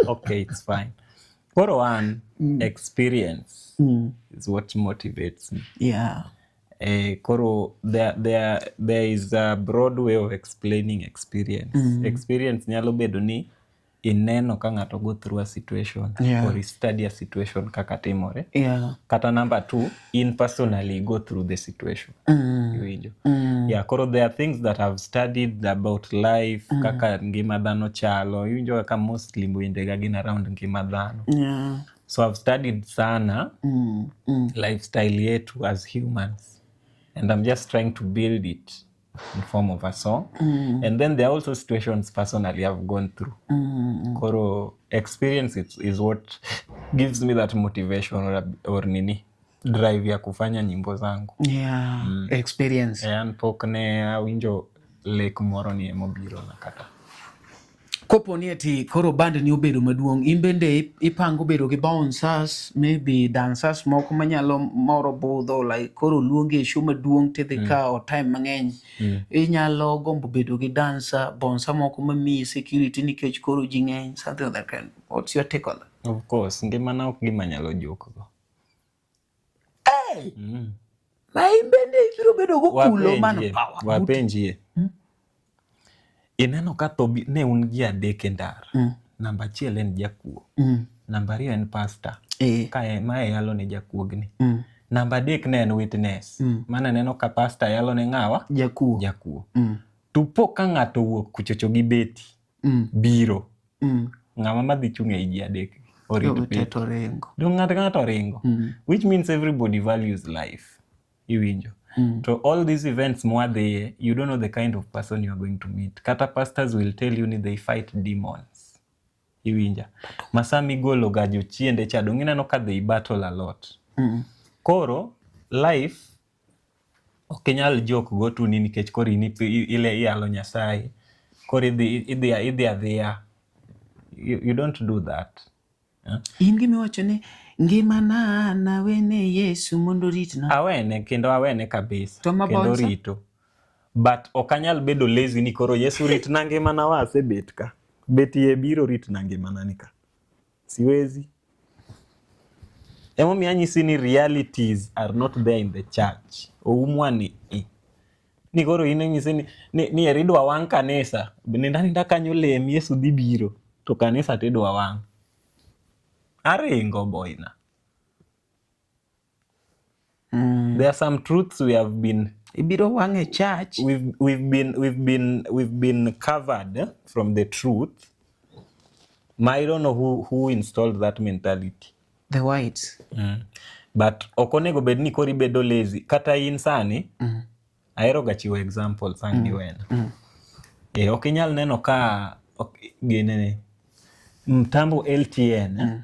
Okay, it's fine. Koro an experience is what motivates me. yeah Koro there is a broad way of explaining experience. Experience nyalo bedo ni ineno ka ng'ato go through a situation Yeah. or i study a situation kaka timore. yeah Kata number two, in personally go through the situation. Iwinjo. Yeah, koro there are things that I've studied about life, kaka ngima dhano chalo. Iwinjo kaka mostly wendega gin around ngima dhano. yeah So I've studied sana lifestyle yetu as humans and I'm just trying to build it in form of a song. And then there are also situations personally I've gone through. Koro experience is what gives me that motivation or nini drive ya kufanya nyimbo zangu. yeah experience An pok ne awinjo lek moro ni emobiro na kata. Kopo ni ati koro band ni obedo maduong' in bende ipango bedo gi bouncers maybe dancers moko manyalo moro budho like koro luongi e show maduong' tidhi kawo time mang'eny inyalo gombo bedo gi dancer bouncer moko mamiyi security nikech koro ji ng'eny something of that kind what's your take on that Of course, ngimana ok gima nyalo jok go. Ma in bende ibiro bedo gokulo man Wapenjie, power wapenjie. Ineno ka tho ne un ji adek e ndara. Namba achiel en jakuo. Namba ariyo en pastor. Ka mae yalo ne jakuogni. Namba adek ne en witness. Mane neno ka pastor yalo ne ng'awa? Jakuo. Jakuo. To po ka ng'ato owuok kuchocho gi beti. Biro. Ng'ama madhi chung' ei ji adek. Orit Jogo te to ringo. Dong' ng'ato ka ng'ato ringo. Which means everybody values life. Iwinjo. To all these events mwadhiye, you don't know the kind of person you are going to meet. Kata pastors will tell you ni they fight demons. Iwinja. Ma sama igolo ga jochiende cha dong' ineno ka they battle a lot. Koro life ok inyal jok go tu ni nikech koro in ile iyalo Nyasaye. Koro idhi adhiya. You don't do that. In gimiwacho ni ngimana nawene Yesu mondo oritna. Awene kendo awene kabisa. To ma Kendo bouncer? rito. But ok anyal bedo lazy ni koro Yesu ritna ngimana wa asebet ka. Betie biro ritna ngimana ni ka. Siwezi. Emomiyo anyisi ni realities are not there in the church. Oumwa ni i. Ni koro in inyise ni, ni, ni eri idwa wang' kanisa. Nind aninda kanyo lem Yesu dhi biro to kanisa to idwa wang'. Aringo boyna. There are some truths we have been Ibiro wang' e church. we've we've been we've been we've been covered from the truth. Ma I don't know who who installed that mentality. The whites. But ok onego bed ni koro ibedo lazy. Kata in sani, ahero ga chiwo example sang mm. giwena. E, ok inyal neno ka ok, ginene mtambo LTN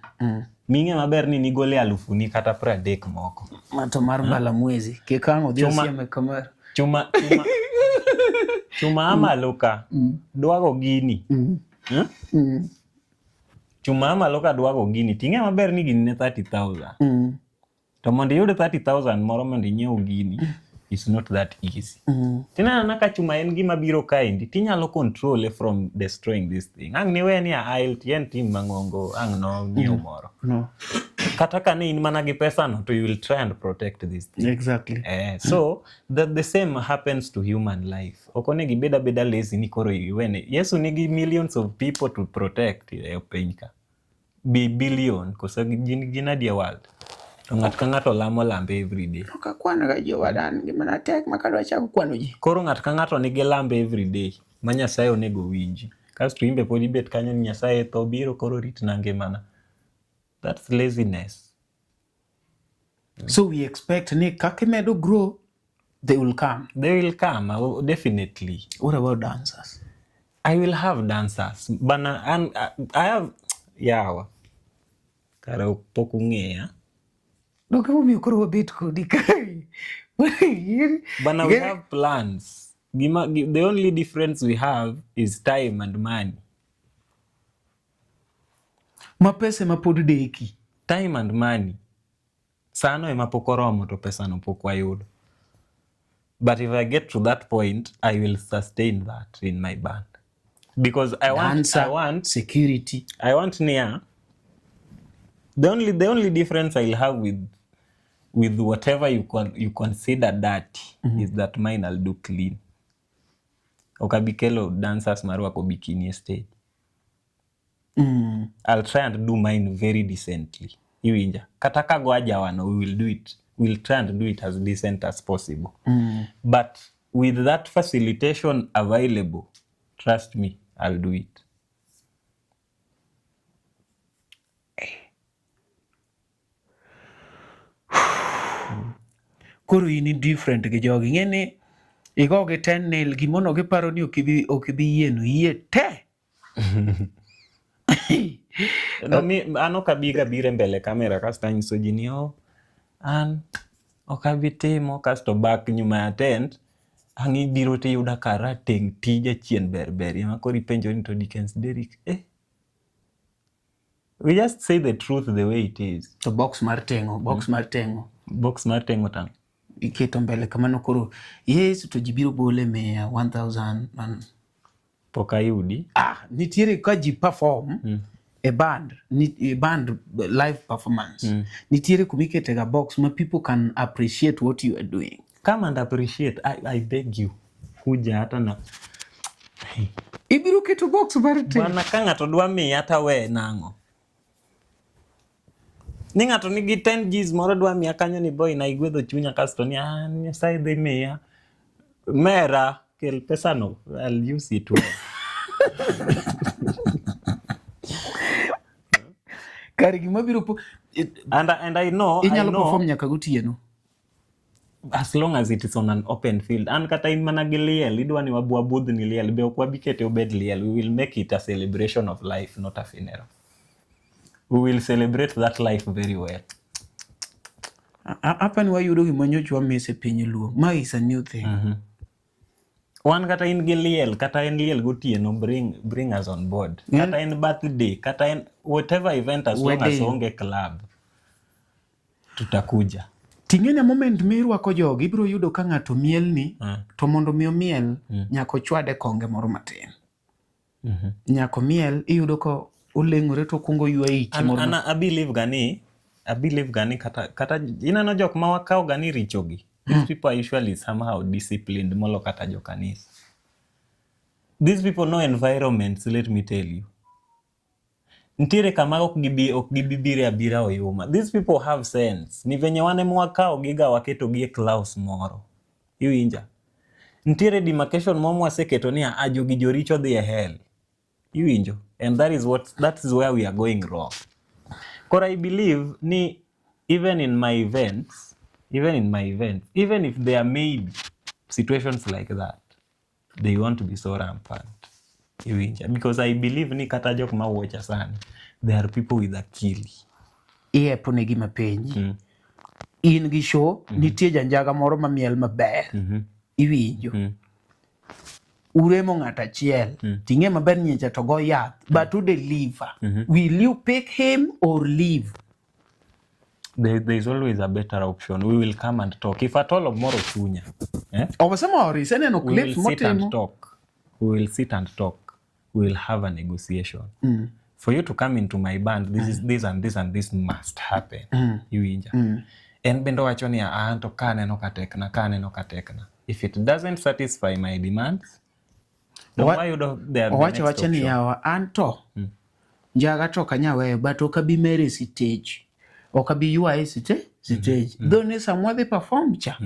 ming'e maber ni nigole alufuni kata 30 moko. Mato mar mbala mwezi. Kik ang' odhi osieme kamar. Chuma chuma chuma amalo ka dwago gini. Hmm? Chuma amalo ka dwago gini ting'e maber ni gini ne 30,000. To mondo iyud 30,000 moro mondo inyiew gini it's not that easy. Tineno na ka chuma en gima biro kaendi tinyalo control from destroying this thing. Ang' niwe ni a LTN team mang'ongo ang' no nyiew moro. No. Kata ka ne in mana gi pesa no to you will try and protect this thing. Exactly. So the same happens to human life. Ok onego ibed abeda lazy ni koro iwene. Yesu nigi millions of people to protect e piny ka. Bi billion koso gin gin adi e world. To ng'ato ka ng'ato lamo lambe every day. Ok akwan ga jowadan gimana tek ma kadwa chako kwano ji. Koro ng'ato ka ng'ato nigi lambe every day ma Nyasaye onego winji. Kasto in be pod ibet kanyo ni Nyasaye tho biro koro ritna ngimana. That's laziness. So we expect ni kaka imedo grow, they will come. They will come, definitely. What about dancers? I will have dancers. Bana, an, I have, yawa. Kare pok ung'eya. Donge emomiyo koro wabet kodi kae. Bana, we have plans. Gima, the only difference we have is time and money. Ma pesa ema pod deki. Time and money. Sano ema pok oromo to pesano pok wayudo. But if I get to that point, I will sustain that in my band. Because I want, Dancer, I want security. I want near. The only difference I'll have with whatever you consider dirty is that mine I'll do clean. Ok abi kelo dancers marwako bikini e stage. I'll try and do mine very decently. Iwinja. Kata ka go ajawano, we will do it. We'll try and do it as decent as possible. But with that facilitation available, trust me, I'll do it. Koro in different gi jogi. Ing'e ni igo gi 10 nil gimono giparo ni ok ibi yieno. Yie te. No, mi, an ok abi ga biro e mbele kamera kasto anyiso ji ni oh, an ok abi timo kasto bak nyuma ya tent ang' ibiro tiyuda ka rateng' tija chien ber ber ema koro ipenjo ni to Dickens Derrick eh. We just say the truth the way it is. To box mar teng'o, box mar teng'o. Box mar teng'o tang'. Iketo mbele kamano koro Yesu to ji biro bole mia 1000 man. Pok ayudi. Nitiere ka ji perform e band, ni, e band live performance. Nitiere kuma ikete ga box ma people can appreciate what you are doing. Come and appreciate. I beg you. Kuja hata na Ibiro keto box mar teng'o. Bwana ka ng'ato dwa miya ta we nang'o? Ni ng'ato nigi 10 Gs moro dwa miya kanyo ni boy na igwedho chunya kasto ni ah Nyasaye dhi miya. Mera kel pesano I'll use it well. Kare gima biro po and I know, I inyalo know perform nyaka gotieno. As long as it is on an open field. An kata in mana gi liel, idwa ni wabudh ni liel, be ok wabi kete obed liel. We will make it a celebration of life, not a funeral. We will celebrate that life very well. Apa ni wayudo gima nyocha wamise piny Luo. Ma is a new thing. Wan kata in gi liel, kata en liel gotieno, bring us on board. Kata en birthday, kata en whatever event, as long as Wedding. onge club, tutakuja. Ting'e moment mirwako jogi, ibiro yudo ka ng'ato mielni, to mondo mi omiel, nyaka ochwade konge moro matin. Nyaka omiel, iyudo ka oleng'ore to okuongo ywa ich moro An I believe ga ni kata ineno jok ma wakawo ga ni richogi. These people are usually somehow disciplined molo kata jo kanisa. These people know environments, let me tell you. Nitiere kama ok gibi ok gibi bire abira oyuma. These people have sense. Ni venye wan ema wakawo giga waketo gi e clause moro. Iwinja? Nitiere demarcation moro mwaseketo ni a jogi joricho dhi e hell. Iwinjo? And that is what that is where we are going wrong. Koro I believe ni even in my events, even in my events, even if there may be situations like that, they want to be so rampant. Iwinja? Because I believe ni kata jok ma watcha sani, they are people with akili. Iepo ne gima penji. In gi show, nitie janjaga moro mamiel maber. Iwinjo. Uremo ng'ato achiel. Ting'e maber nyicha to go yath. But to deliver. Will you pick him or leave? There is always a better option. We will come and talk. If at all omoro chunya. Eh? Osemori, iseneno We will clips sit and motimo. talk. We will sit and talk. We will have a negotiation. For you to come into my band, this is this and this and this must happen. Iwinja. En bende owacho ni an to ka aneno ka tekna, ka aneno ka tekna. If it doesn't satisfy my demands, then wayudo the Owacho next wacha ni option. yawa an to njaga to ok anyal weyo but ok abi mere e stage. Ok abi ywaye e stage. Though ni sama wadhi perform cha.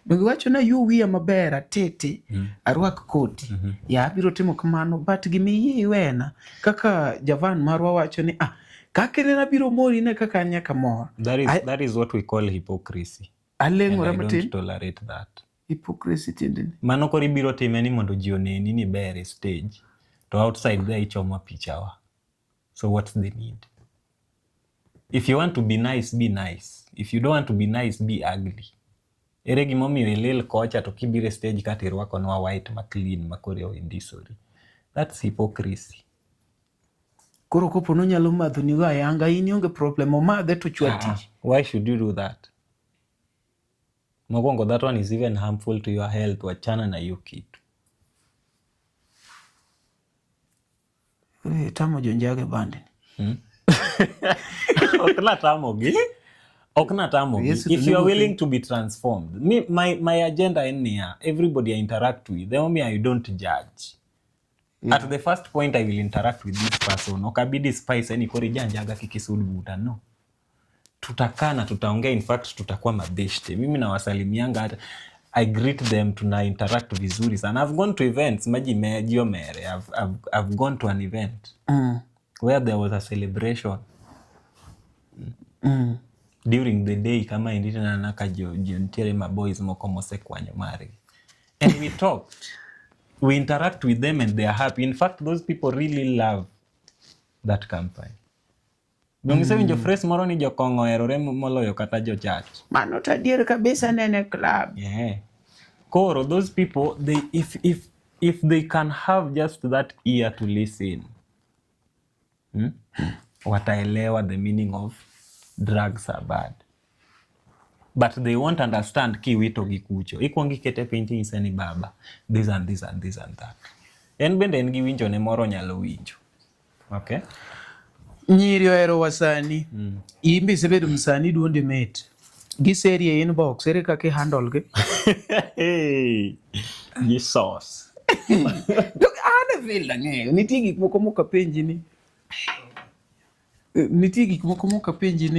Donge iwacho ni aywe wiya maber atete arwak koti. Ya abiro timo kamano but gima iyie iwena kaka Javan marwa wacho ni ah kaka ineno abiro mori ne kaka an nyaka mor. That is, that is what we call hypocrisy. And Aleng'ora I don't matin. tolerate that. Hypocrisy tiende ni. Mano koro ibiro time ni mondo ji oneni ni ber e stage. To outside there ichomo pichawa. So what's the need? If you want to be nice, be nice. If you don't want to be nice, be ugly. Ere gimomiyo ilil kocha to kibiro e stage kata irwakonwa white ma clean ma koro indisori. That's hypocrisy. Koro kopo nonyalo madho nigo ayanga in ionge problem omadhe to chwal tich. Why should you do that? Mokwongo, that one is even harmful to your health. Wachana na hiyo kitu. Eh, tamo jonjage bande. Ok natamogi. Ok natamogi. Yesu If you are tulimu willing to be transformed. Me, my agenda en niya, everybody I interact with, the only I don't judge. At the first point I will interact with this person. Ok abi despise any koro ijanjaga kik isud buta. No. Tutakaa na tutaongea, in fact tutakuwa mabeshte. Mimi nawasalimianga hata I greet them, tuna interact vizuri sana. I've gone to events, maji me, ji omere. I've gone to an event where there was a celebration. During the day kama endi tineno ka jo nitiere ma boys moko mosekwanyo margi. And we talked. We interact with them and they are happy. In fact, those people really love that company. Donge isewinjo phrase moro ni jokong'o oherore moloyo kata jo church? Mano to adier kabisa nene club. Yeah. Koro, those people, they if they can have just that ear to listen, wataelewa the meaning of drugs are bad. But they won't understand kiwito gi kucho. Ikwongo ikete piny tinyise ni baba, this and this and this and that. En bende en gi winjo ne moro nyalo winjo. Okay? Nyiri ohero wasani. In be isebedo msanii duondi mit. Giseri e inbox, ere kaka i handle gi? Hey, Jesus. Dok an e field ang'eyo, nitie gik moko mok apenji ni nitie gik moko mok apenji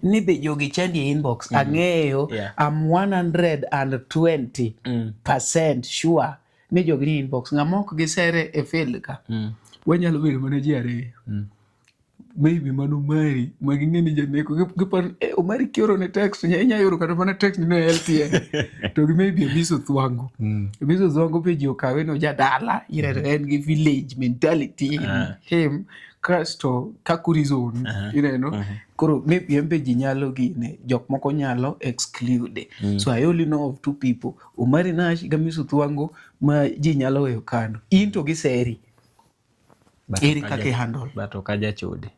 ni be jogi chandi e inbox. Ang'eyo, I'm 120% sure ni jogi ni inbox. Ng'ama ok gisere e field ka, wanyalo bedo mana ji ariyo. Maybe mano Omari, ma ging'e ni janeko, giparo ni, Omari kioro ne text, inya oro kata mana text ni LTN. To gi maybe Amiso Thwango. Amiso Thwango be ji okawe ni ojadala, ineno en gi village mentality in him. Kasto Kakuri zone, ineno. Koro maybe en be ji nyalo gine, jok moko nyalo exclude. So I only know of two people, Omari Nash gi Amiso Thwango ma ji nyalo weyo kando. In to giseri. Ere kaka i handle? But ok ajachode.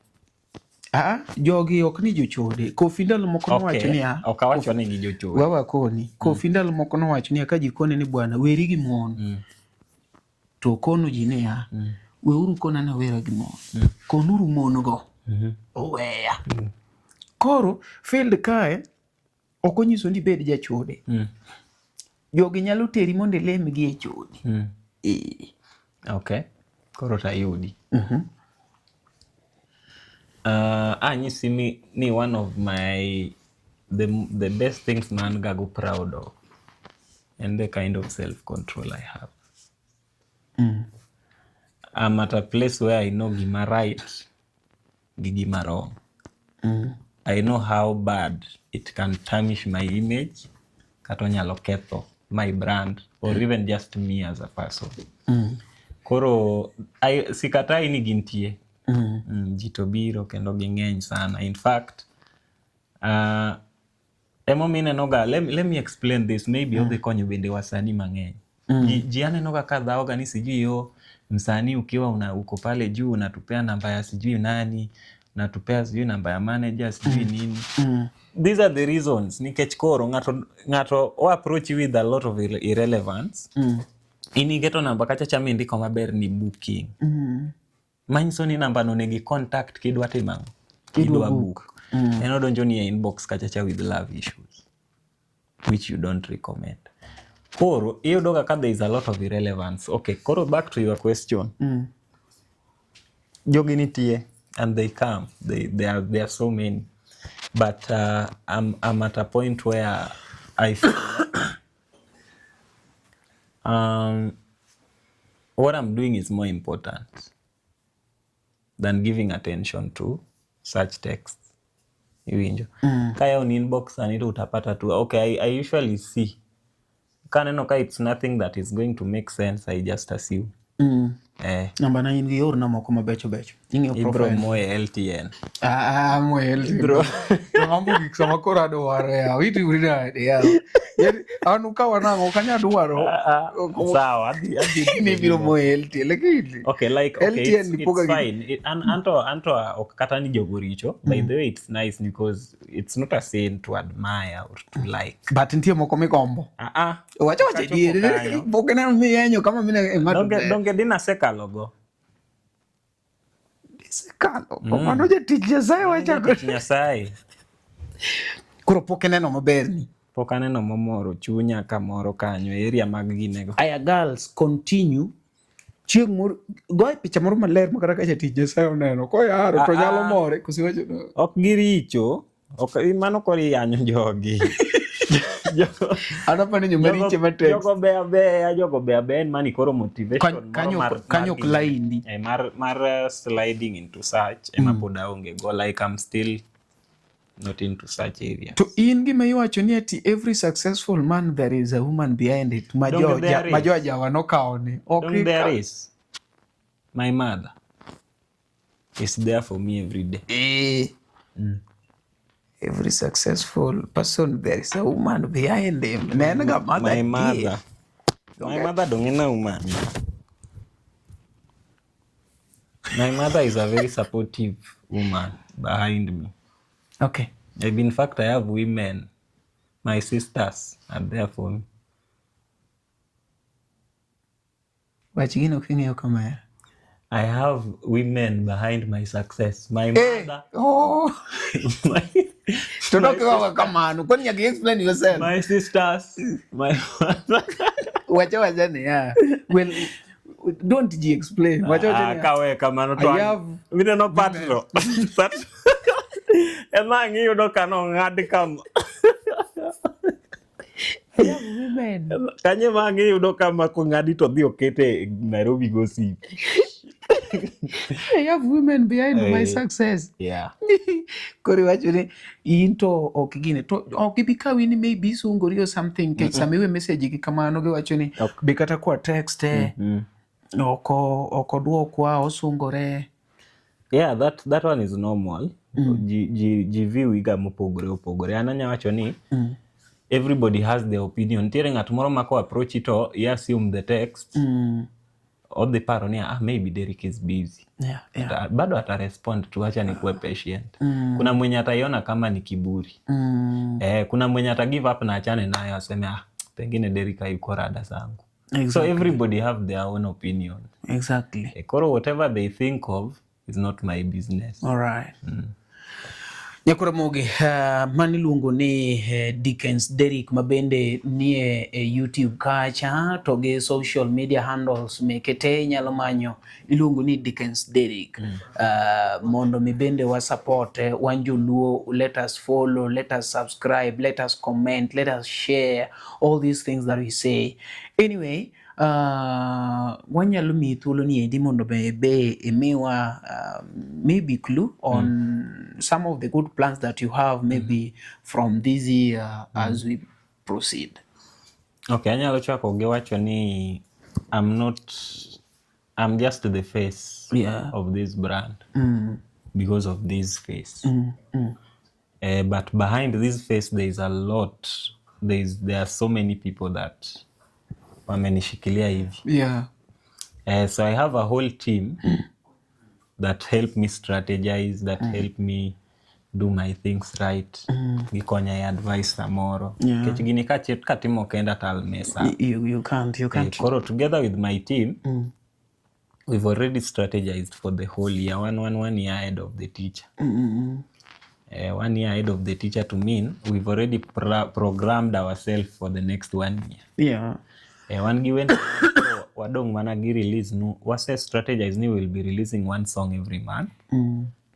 Ah, jogi ok ni jochode. Kofi ndalo moko nowacho niya, Ok awacho ni gi jochode. Wawa koni. Kofi ndalo moko nowacho niya, ka ji kone ni bwana weri gi mon. To okono ji niya, weuru kona ni awera gi mon. Konuru mon go. Oweya. Koro field kae Ok onyiso ni ibed jachode. Jogi nyalo teri mondo ilemgi e chode. Eh. Okay. Koro tayudi. Anyisi ni one of my the best things ma an ga go proud of and the kind of self control I have. I'm at a place where I know gima right gi gima wrong. I know how bad it can tarnish my image kata onyalo ketho my brand or even just me as a person. Koro sikatai ni gintie. Ji to biro kendo ging'eny sana. In fact, emomiyo ineno ga let me explain this maybe odhi konyo bende wasanii mang'eny. Ji aneno ga ka dhawo ga ni sijui yo msanii ukiwa uko pale juu unatupea namba ya sijui nani, unatupea sijui namba ya manager sijui nini. These are the reasons nikech koro ng'ato o approach you with a lot of irrelevance. In iketo namba kacha cha mindiko maber ni booking. Manyiso ni namba no onego i contact kidwa timo ang'o? Kidwa book. En odonjo ni e inbox kacha cha with love issues which you don't recommend. Koro iyudo ga ka there is a lot of irrelevance. Okay, koro back to your question. Jogi nitie and they come. They are so many. But I'm at a point where I feel what I'm doing is more important than giving attention to such texts. Iwinjo? Ka ni inbox sani to utapata tu. Okay, I usually see. Kaneno ka it's nothing that is going to make sense, I just assume. Eh. Namba na in gi orna moko mabecho becho. Ing'iyo Ibro profile. moye LTN. Ah, moye LTN. To mambo gik sama koro adwaro yawa. Itimri nade yawa. Yaani an ka wanang'o ok anya dwaro. Sawa, adhi Ni ibiro moye LTN. Lakini Okay, like okay, LTN it's poga gi- fine. Anto ok kata ni jogo richo. By the way, it's nice because it's not a sin to admire or to like. But nitie moko migombo. Ah ah. Wacha wacha Kachopo diere. kanyo. Pok ineno miyenyo kama mine e ng'ato. Donge dina asekalo go. Isekalo. Mano jatich Nyasaye wachako. Jatich Nyasaye. Koro pok ineno maber ni. Pok aneno momoro chunya kamoro kanyo area mag ginego. Aya girls continue. Chieng' moro goye picha moro maler ma kata ka jatich Nyasaye oneno koyaro to Ah, nyalo ah. more koso iwacho no. Ok giricho. Ok mano koro iyanyo jogi. An apani joma richo ema text. Jogo beyo beya, jogo beyo beya en mani koro motivation moro Kanyo ok laindi. Mar sliding into such ema pod aonge go, like I'm still not into such area. To in gima iwacho ni ati every successful man there is a woman behind it ma Donge jo there ma is. jo ajawa nokawo ni. Ok Don't there is. My mother is there for me every day. Eh. Every successful person there is a woman behind him. Ne en ga mother My dear. mother. My mother dong en a woman. My mother is a very supportive woman behind me. Okay. In fact, I have women. My sisters are there for me. Wach gino king'iyo kamera. I have women behind my success. My mother. Oh. my, To dok iwacho kamano. Kwani nyaka i explain yourself. my sisters. My mother. Wacha wacha niya. Well, don't ji explain. Wacha wacha Ah, niya. kawe kamano to I have mineno patro. Ema ang' iyudo ka nong'ad kama. Women. Kanyo ema ang' iyudo kama kong'adi to dhi okete e Nairobi Gossip. I have women behind my Eh. success. Yeah. Koro iwacho ni in to ok gine to ok ibi kawi ni maybe isungori or something nikech sama iwe message gi kamano giwacho ni Ok. be kata kwa text ok oduokwa osungore. Yeah, that one is normal. Ji view iga mopogore opogore. An anya wacho ni everybody has their opinion. Nitiere ng'at moro ma ko approach to i assume the text. Odhi paro ni ah, maybe Derek is busy. Bado ata respond tu, acha nikuwe patient. Kuna mwenye ataiona kama ni kiburi. Eh, kuna mwenye ata give up na achane nayo aseme ah, pengine Derek hayuko rada zangu. So everybody have their own opinion. Eh, koro whatever they think of is not my business. All right. Nyakoramogi, mano iluongo ni Dickens Derrick ma bende nie e YouTube kacha to gi social media handles meke te inyalo manyo iluongo ni Dickens Derrick. Mondo mi bende wa support wan joluo, let us follow, let us subscribe, let us comment, let us share all these things that we say. Anyway, wanyalo miyi thuolo ni endi mondo be imiwa maybe clue on some of the good plans that you have maybe from this year as we proceed. Okay, anyalo chako gi wacho ni I'm not I'm just the face of this brand because of this face. But behind this face there is a lot. There are so many people that wamenishikilia hivi. So I have a whole team that help me strategize, that help me do my things right. Gikonya e advice samoro. Nikech gini katimo kenda to I'll mess up. You can't. Koro together with my team, we've already strategized for the whole year, one year ahead of the teacher. 1 year ahead of the teacher to mean we've already programmed ourselves for the next one year. Wan gi wende koro wadong' mana gi release nu wase strategize ni we'll be releasing one song every month.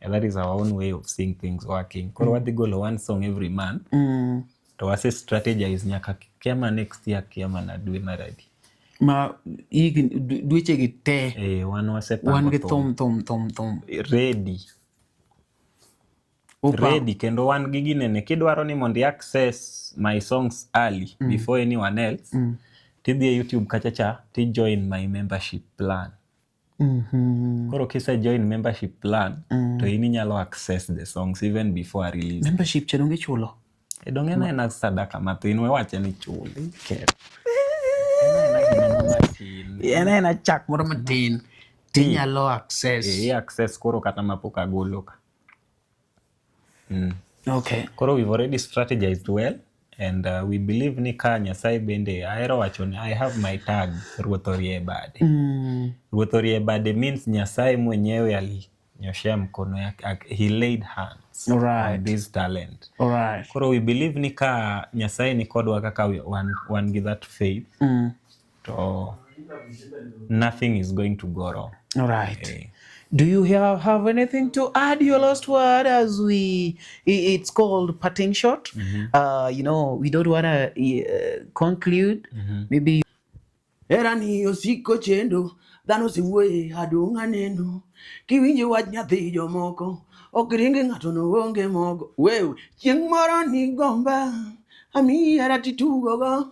That is our own way of seeing things working. Koro wadhi golo one song every month. To wase strategize nyaka kia ma next year, kia mana dwe mar adi. Ma higni dweche gi te Eh, wan wasepango wan gi thum thum thum thum. Ready. Ready kendo wan gi ginene kidwaro ni mondo i access my songs early before anyone else, tidhi e YouTube kacha cha ti join my membership plan. Koro kise join membership plan to in inyalo access the songs even before I release. Membership cha donge ichulo? E donge en aena sadaka mathin, we wache ni chul iket. En aena gineno matin. En aena chak moro matin tinyalo access. Eh, i access koro kata mapok agolo ka. Koro we've already strategized well and we believe ni ka Nyasaye bende ahero wacho ni I have my tag, Ruoth orie bade. Ruoth orie bade means Nyasaye mwenyewe alinyoshea mkono yake, he laid hands on this talent. Koro we believe ni ka Nyasaye ni kodwa kaka wan gi that faith to nothing is going to go wrong. All right. Eh. Do you have anything to add? Your last word as we, it's called parting shot. We don't want to conclude. Maybe. Herani osiko chendo, dhano osewuoye adong' aneno. Kiwinjo wach nyathi jomoko, ok ringi ng'ato no onge mogo. Wewe, chieng' moro ni gomba, amiyi hera titugogo.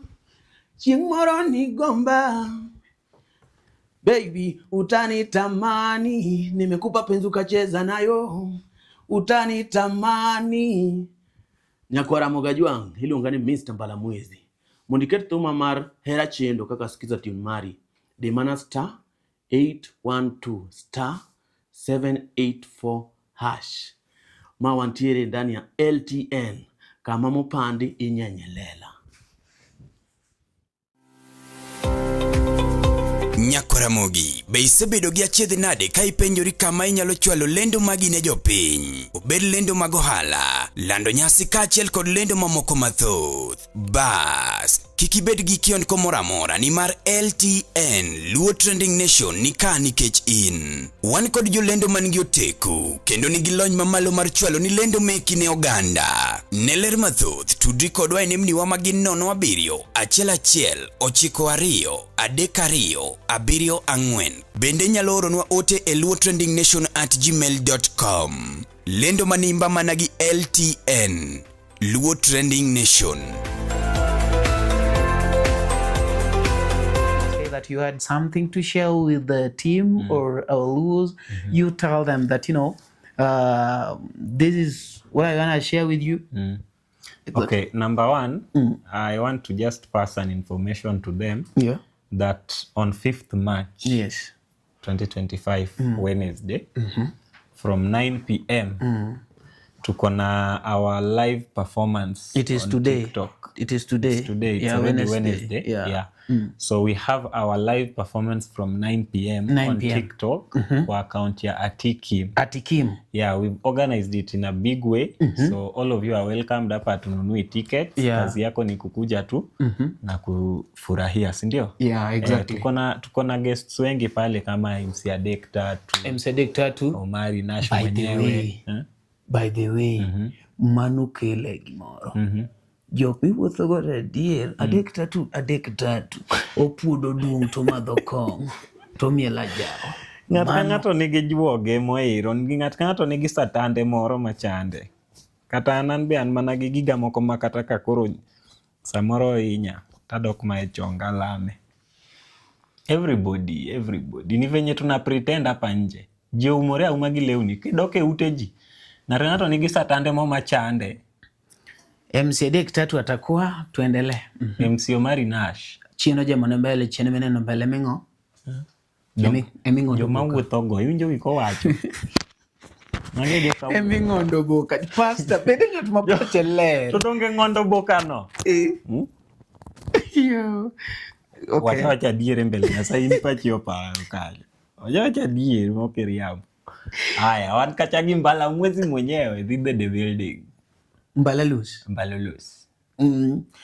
Chieng' moro ni gomba, baby, utani tamani, nimekupa penzi ukacheza nayo, utani tamani. Nyakwara Mogajwang', iluonga ni Mr. Mbalamwezi. Mondo iket thuma mar Hera Chendo kaka skiza tune mari, di mana star 812 star 784 hash. Ma wantiere ndani ya LTN kama mopandi inyenye lela. Nyakoramogi, be isebedo gi achiedh nade ka ipenjori kama inyalo chwalo lendo magi ne jopiny? Obed lendo mag ohala, lando nyasi kaachiel kod lendo mamoko mathoth. Bas, kik ibed gi kiondko moro amora nimar LTN Luo Trending Nation ni ka nikech in. Wan kod jolendo man gi oteku kendo nigi lony mamalo mar chwalo ni lendo meki ne oganda. Ne ler mathoth, tudri kodwa e nembniwa ma gin 07 11 92 32 74. Bende inyalo oronwa ote e luotrendingnation@gmail.com. Lendo manimba mana gi LTN. Luo Trending Nation. Say that you had something to share with the team or our Luos, you tell them that, this is what I want to share with you. Okay, number one, I want to just pass an information to them that on 5th March 2025, Wednesday, from 9 p.m. tuko na our live performance It is on today. TikTok. It is today. It's today. It's yeah, already Wednesday. Wednesday. Yeah. Yeah. So we have our live performance from 9 p.m. 9 on p.m. TikTok kwa account ya Atikim. Atikim. Yeah, we've organized it in a big way. So all of you are welcomed hapa hatununui tickets. Yeah. Kazi yako ni kukuja tu na kufurahia, si ndio? Yeah, exactly. Eh, tuko na guests wengi pale kama MC Adek Tatu, MC Adek Tatu. Omari Nash By the mwenyewe. way. Eh? By the way, mano kele gimoro. Jok miwuotho godo adier, adek tatu, adek tatu. Opuodo dung' to madho kong'o, to miel ajawa. Ng'ato ka ng'ato nigi juoge moiro, ng'ato ka ng'ato nigi satande moro machande. Kata an an be an mana gi giga moko ma kata ka koro samoro hinya, tadok ma e chonga lame. Everybody, everybody. Ni venye tuna pretend hapa nje. Ji oumore auma gi lewni. Kidok e ute ji, ng'ato ka ng'ato nigi satande mo machande. MC Adek Tatu atakuwa, tuendelee. MC Omari Nash. Chien ojemone mbele, chien mineno mbele ming'o. Eming'ondo Joma boka. wuothogo, iwinjo gik owacho. Magi e joka wuotho. Eming'ondo boka. Pastor, bende ng'at ma pache ler. To donge ng'ondo bokano? Yo. Okay. Wacha wacha adier e mbele Nyasaye in pachi oparo kanyo. Wacha wacha adier mok iriambo. Haya, wan kacha gi Mbala Mwezi mwenyewe dhi the building. Mbalalus. Mbalalus.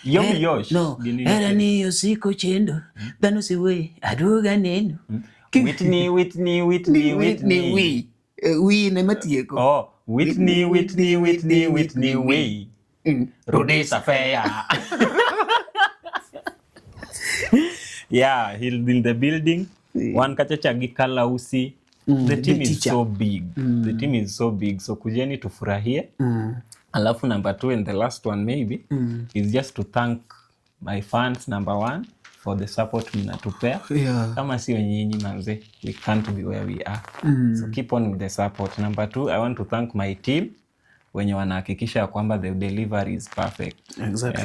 Yom Yosh. No, Gini era ni osiko chendo, dhano siwe, aduoga neno. Whitney, Whitney, Whitney, Whitney, Whitney. wi. Wi ne matieko. Oh, Whitney, Whitney, Whitney, Whitney, we. Rudisha fare. Yeah, he'll be in the building. Wan kacha cha gi Kalausi. The team the is teacher. so big. The team is so big. So kujeni tufurahie. Alafu number two and the last one maybe is just to thank my fans number one for the support mnatupea. Yeah. Kama sio nyinyi manze, we can't be where we are. So keep on with the support. Number two, I want to thank my team wenye wanahakikisha kwamba the delivery is perfect. Exactly.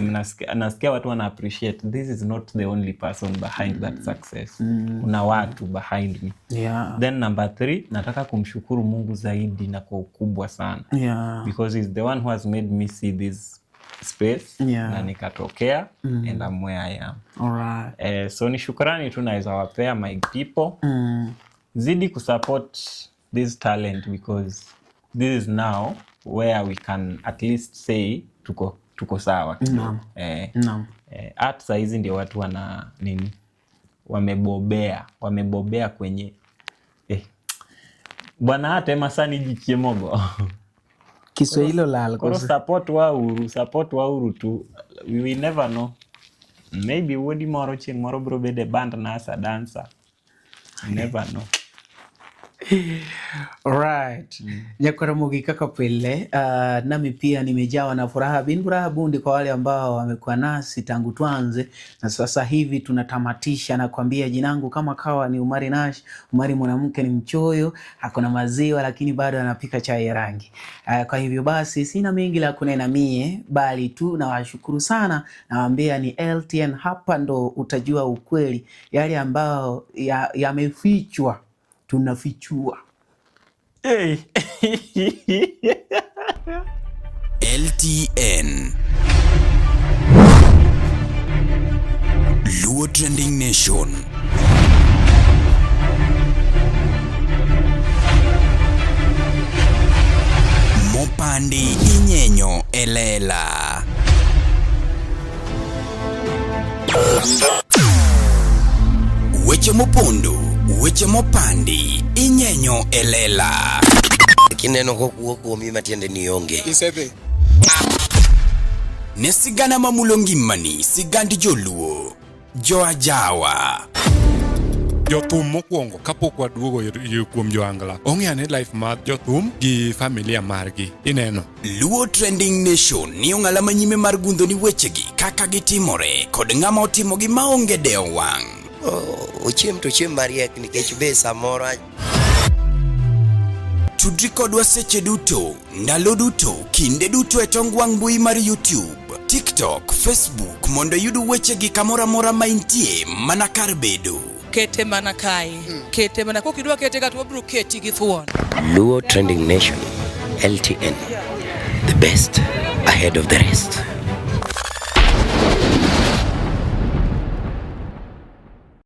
Nasikia watu wana appreciate this is not the only person behind that success. Kuna watu behind me. Yeah. Then number three, nataka kumshukuru Mungu zaidi na kwa ukubwa sana. Yeah. Because he's the one who has made me see this space Yeah. na nikatokea and I'm where I am. All right. So ni shukrani tu naweza wapea my people. Zidi kusupport this talent because this is now where we can at least say tuko sawa. Naam. Naam. Art saa hizi ndio watu wana nini? Wamebobea kwenye bwana ate masani jichiemogo. Kiswahili lal Koro support wauru tu. We will never know. Maybe wuodi moro chieng' moro bro bedo e band na as a dancer. You never know. Right. Nyakwaramogi kaka pile, nami pia nimejawa na furaha bin furaha bundi kwa wale ambao wamekuwa nasi tangu tuanze na sasa hivi tunatamatisha na kuambia jinangu kama kawa ni Umari Nash. Umari mwanamke ni mchoyo, akona maziwa lakini bado anapika chai ya rangi. Kwa hivyo basi sina mengi la kunena mie, bali tu nawashukuru sana, nawaambia ni LTN, hapa ndo utajua ukweli, yale ambao yamefichwa tunafichua. Hey. LTN Luo Trending Nation. Mopandi inyenyo elela. Weche mopondo, weche mopandi inyenyo elela. Kineno kokuo kuomi matiende ni onge. Isedhi. Ne sigana mamulo ngimani, sigand joluo, joajawa. Jothum mokwongo kapok waduogo kuom joangla, ong'e ane life mar jothum gi familia margi. Ineno. Luo Trending Nation ni ong'ala manyime mar gundho ni wechegi kaka gitimore kod ng'ama otimogi maonge dewo wang'. Ochiem to ochiem mariek nikech be samoro Tudri kodwa seche duto, ndalo duto, kinde duto e tong wang' mbui mar YouTube, TikTok, Facebook mondo iyud wechegi kamoro amora ma intie mana kar bedo. Kete mana kae. Kete mana kokidwa kete ka to wabiro keti gi thuon. Luo Trending Nation, LTN, the best ahead of the rest.